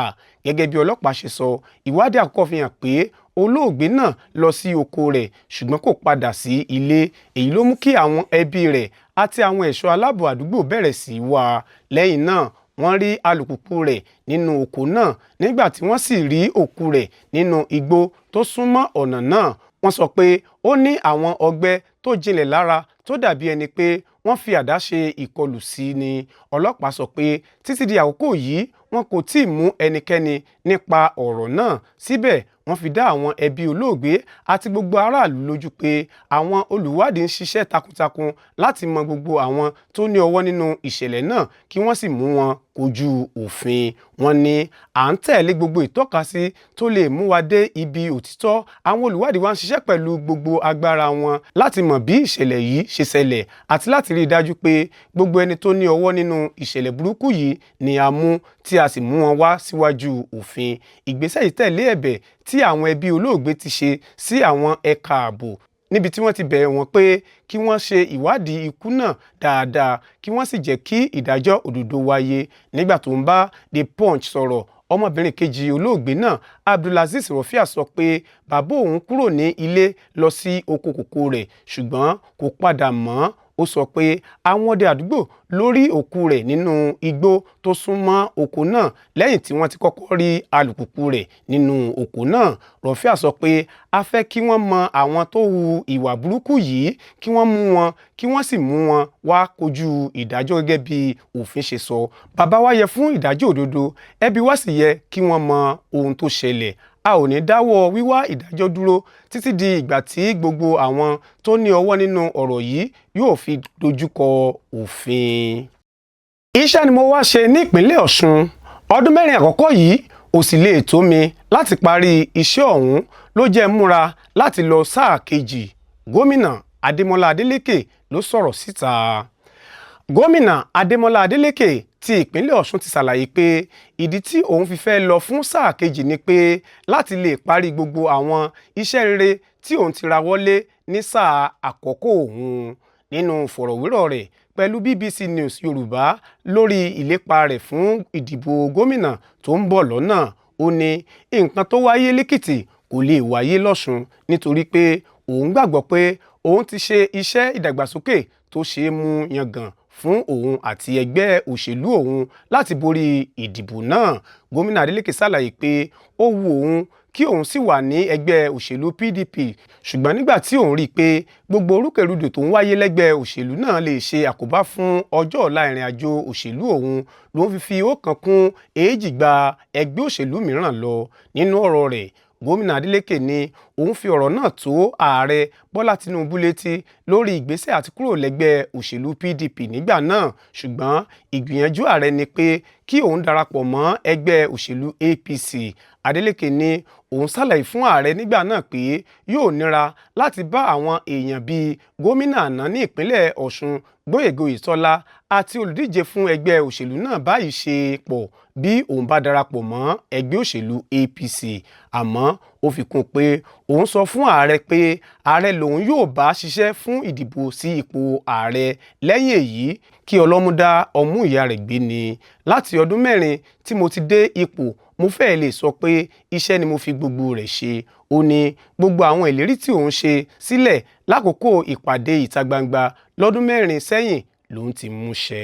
Gẹ́gẹ́ bí ọlọ́pàá ṣe sọ, ìwádìí àkọ́kọ́ fi hàn pé olóògbé náà lọ sí oko rẹ̀ ṣùgbọ́n kò padà sí ilé. Èyí ló mú kí àwọn ẹbí rẹ̀ àti àwọn ẹ̀ṣọ́ aláàbò àdúgbò bẹ̀rẹ̀ sí í wá a. Lẹ́yìn náà, Wọ́n rí alùpùpù rẹ̀ nínú oko náà nígbà tí wọ́n sì rí òkú rẹ̀ nínú igbó tó súnmọ́ ọ̀nà náà. Wọ́n sọ pé ó ní àwọn ọgbẹ́ tó jinlẹ̀ lára tó dàbí ẹni pé wọ́n fi àdá ṣe ìkọlù sí ni. Ọlọ́pàá sọ pé títí di àkókò yìí, wọn kò tí ì mú ẹnikẹ́ni nípa ọ̀rọ̀ náà. Síbẹ̀, wọ́n fi dá àwọn ẹbí olóògbé àti gbogbo aráàlú lójú pé àwọn olùwádìí ń ṣiṣẹ́ takuntakun láti mọ gbogbo àwọn tó ní ọwọ́ nínú ìṣẹ̀lẹ̀ náà kí wọ́n sì mú wọn kojú òfin. Wọ́n ní à ń tẹ̀lé gbogbo ìtọ́kasí tó lè mú wa dé ibi òtítọ́. Àwọn olùwádìí wa ń ṣiṣẹ́ pẹ̀lú gbogbo agbára wọn láti mọ̀ bí ìṣẹ̀lẹ̀ yìí ṣe ṣẹlẹ̀ àti láti rí i dájú pé gbogbo ẹni tó ní ọwọ́ nínú ìṣẹ̀lẹ̀ burúkú yìí ni a mú tí a sì mú wọn wá síwájú òfin. Ìgbésẹ̀ yìí tẹ̀lé ẹ̀bẹ̀ tí àwọn ẹbí olóògbé ti ṣe sí àwọn ẹ̀ka ààbò, níbi tí wọ́n ti bẹ̀ wọ́n pé kí wọ́n ṣe ìwádìí ikú náà dáadáa kí wọ́n sì jẹ́ kí ìdájọ́ òdodo wáyé. Nígbà tó ń bá The Punch sọ̀rọ̀, ọmọbìnrin kejì olóògbé náà, Abdulazeez Rofia, sọ pé bàbá òun kúrò ní ilé lọ sí oko kòkó rẹ̀ ṣùgbọ́n kò padà mọ́. Ó sọ pé àwọn ọdẹ àdúgbò ló rí òkú rẹ̀ nínú igbó tó súnmọ́ oko náà lẹ́yìn tí wọ́n ti kọ́kọ́ rí alùpùpù rẹ̀ nínú oko náà. Rofia sọ pé a fẹ́ kí wọ́n mọ àwọn tó hu ìwà burúkú yìí, kí wọ́n mú wọn, kí wọ́n sì mú wọn wá kojú ìdájọ́ gẹ́gẹ́ bí òfin ṣe sọ. Bàbá wa yẹ fún ìdájọ́ òdodo, ẹbí wa sì yẹ kí wọ́n mọ ohun tó ṣẹlẹ̀. A ò ní dáwọ́ wíwá ìdájọ́ dúró títí di ìgbà tí gbogbo àwọn tó ní ọwọ́ nínú ọ̀rọ̀ yìí yóò fi dojúkọ òfin. Iṣẹ́ ni mo wá ṣe ní ìpínlẹ̀ Ọ̀ṣun. Ọdún 4 àkọ́kọ́ yìí ò sì lè tó mi láti parí iṣẹ́ ọ̀hún ló jẹ́ múra láti lọ sáà kejì. Gómìnà Adémọ́lá Adélékè ló sọ̀rọ̀ síta. Gómìnà Adémọ́lá Adélékè ti ìpínlẹ̀ Ọ̀ṣun ti ṣàlàyé pé ìdí tí òun fi fẹ́ lọ fún sáà kejì ni pé láti lè parí gbogbo àwọn iṣẹ́ rere tí òun ti rawọ́lé ní sáà àkọ́kọ́ òun. Nínú ìfọ̀rọ̀wérọ̀ rẹ̀ pẹ̀lú BBC News Yorùbá lórí ìlépa rẹ̀ fún ìdìbò gómìnà tó ń bọ̀ lọ́nà, ó ní nǹkan tó wáyé lẹ́kìtì kò lè wáyé lọ́ṣun nítorí pé òun gbàgbọ́ pé òun ti ṣe iṣẹ́ ìdàgbàsókè tó ṣe é mú yangàn fún òun àti ẹgbẹ́ òṣèlú òun láti borí ìdìbò náà. Gómìnà Adeleke ṣàlàyé pé ó wu òun kí òun sì wà ní ẹgbẹ́ òṣèlú PDP, ṣùgbọ́n nígbà tí òun rí i pé gbogbo orúkèrúdò tó ń wáyé lẹ́gbẹ́ òṣèlú náà lè ṣe àkóbá fún ọjọ́ ọ̀la ìrìn àjò òṣèlú òun, ló ń fi ọ̀kan kún èjì gba ẹgbẹ́ òṣèlú mìíràn lọ. Nínú ọ̀rọ̀ rẹ̀, Gómìnà Adeleke ní òun fi ọ̀rọ̀ náà tó ààrẹ Bọ́lá Tinubu létí lórí ìgbésẹ̀ àti kúrò lẹ́gbẹ́ òṣèlú PDP nígbà náà, ṣùgbọ́n ìgbìyànjú ààrẹ ni pé kí òun darapọ̀ mọ́ ẹgbẹ́ òṣèlú APC. Adeleke ní òun ṣàlàyé fún ààrẹ nígbà náà pé yóò nira láti bá àwọn èèyàn bíi gómìnà àná ní ìpínlẹ̀ Ọ̀ṣun Gbóyèga Oyètọ́lá àti olùdíje fún ẹgbẹ́ òṣèlú náà báyìí ṣe pọ̀ bí òun bá darapọ̀ mọ́ ẹgbẹ́ òṣèlú APC. Àmọ́ ó fi kún pé òun sọ fún ààrẹ pé ààrẹ lòun yóò bá ṣiṣẹ́ fún ìdìbò sí ipò ààrẹ, lẹ́yìn èyí kí ọlọ́mú dá ọmú ìyá rẹ̀ gbé ni. Láti ọdún 4 tí mo ti dé ipò, mo fẹ́ẹ̀ lè sọ pé iṣẹ́ ni mo fi gbogbo rẹ̀ ṣe. Ó ní gbogbo àwọn ìlérí tí òun ṣe sílẹ̀ lákòókò ìpàdé ìta gbangba lọ́dún 4 sẹ́yìn lòun ti mú ṣẹ.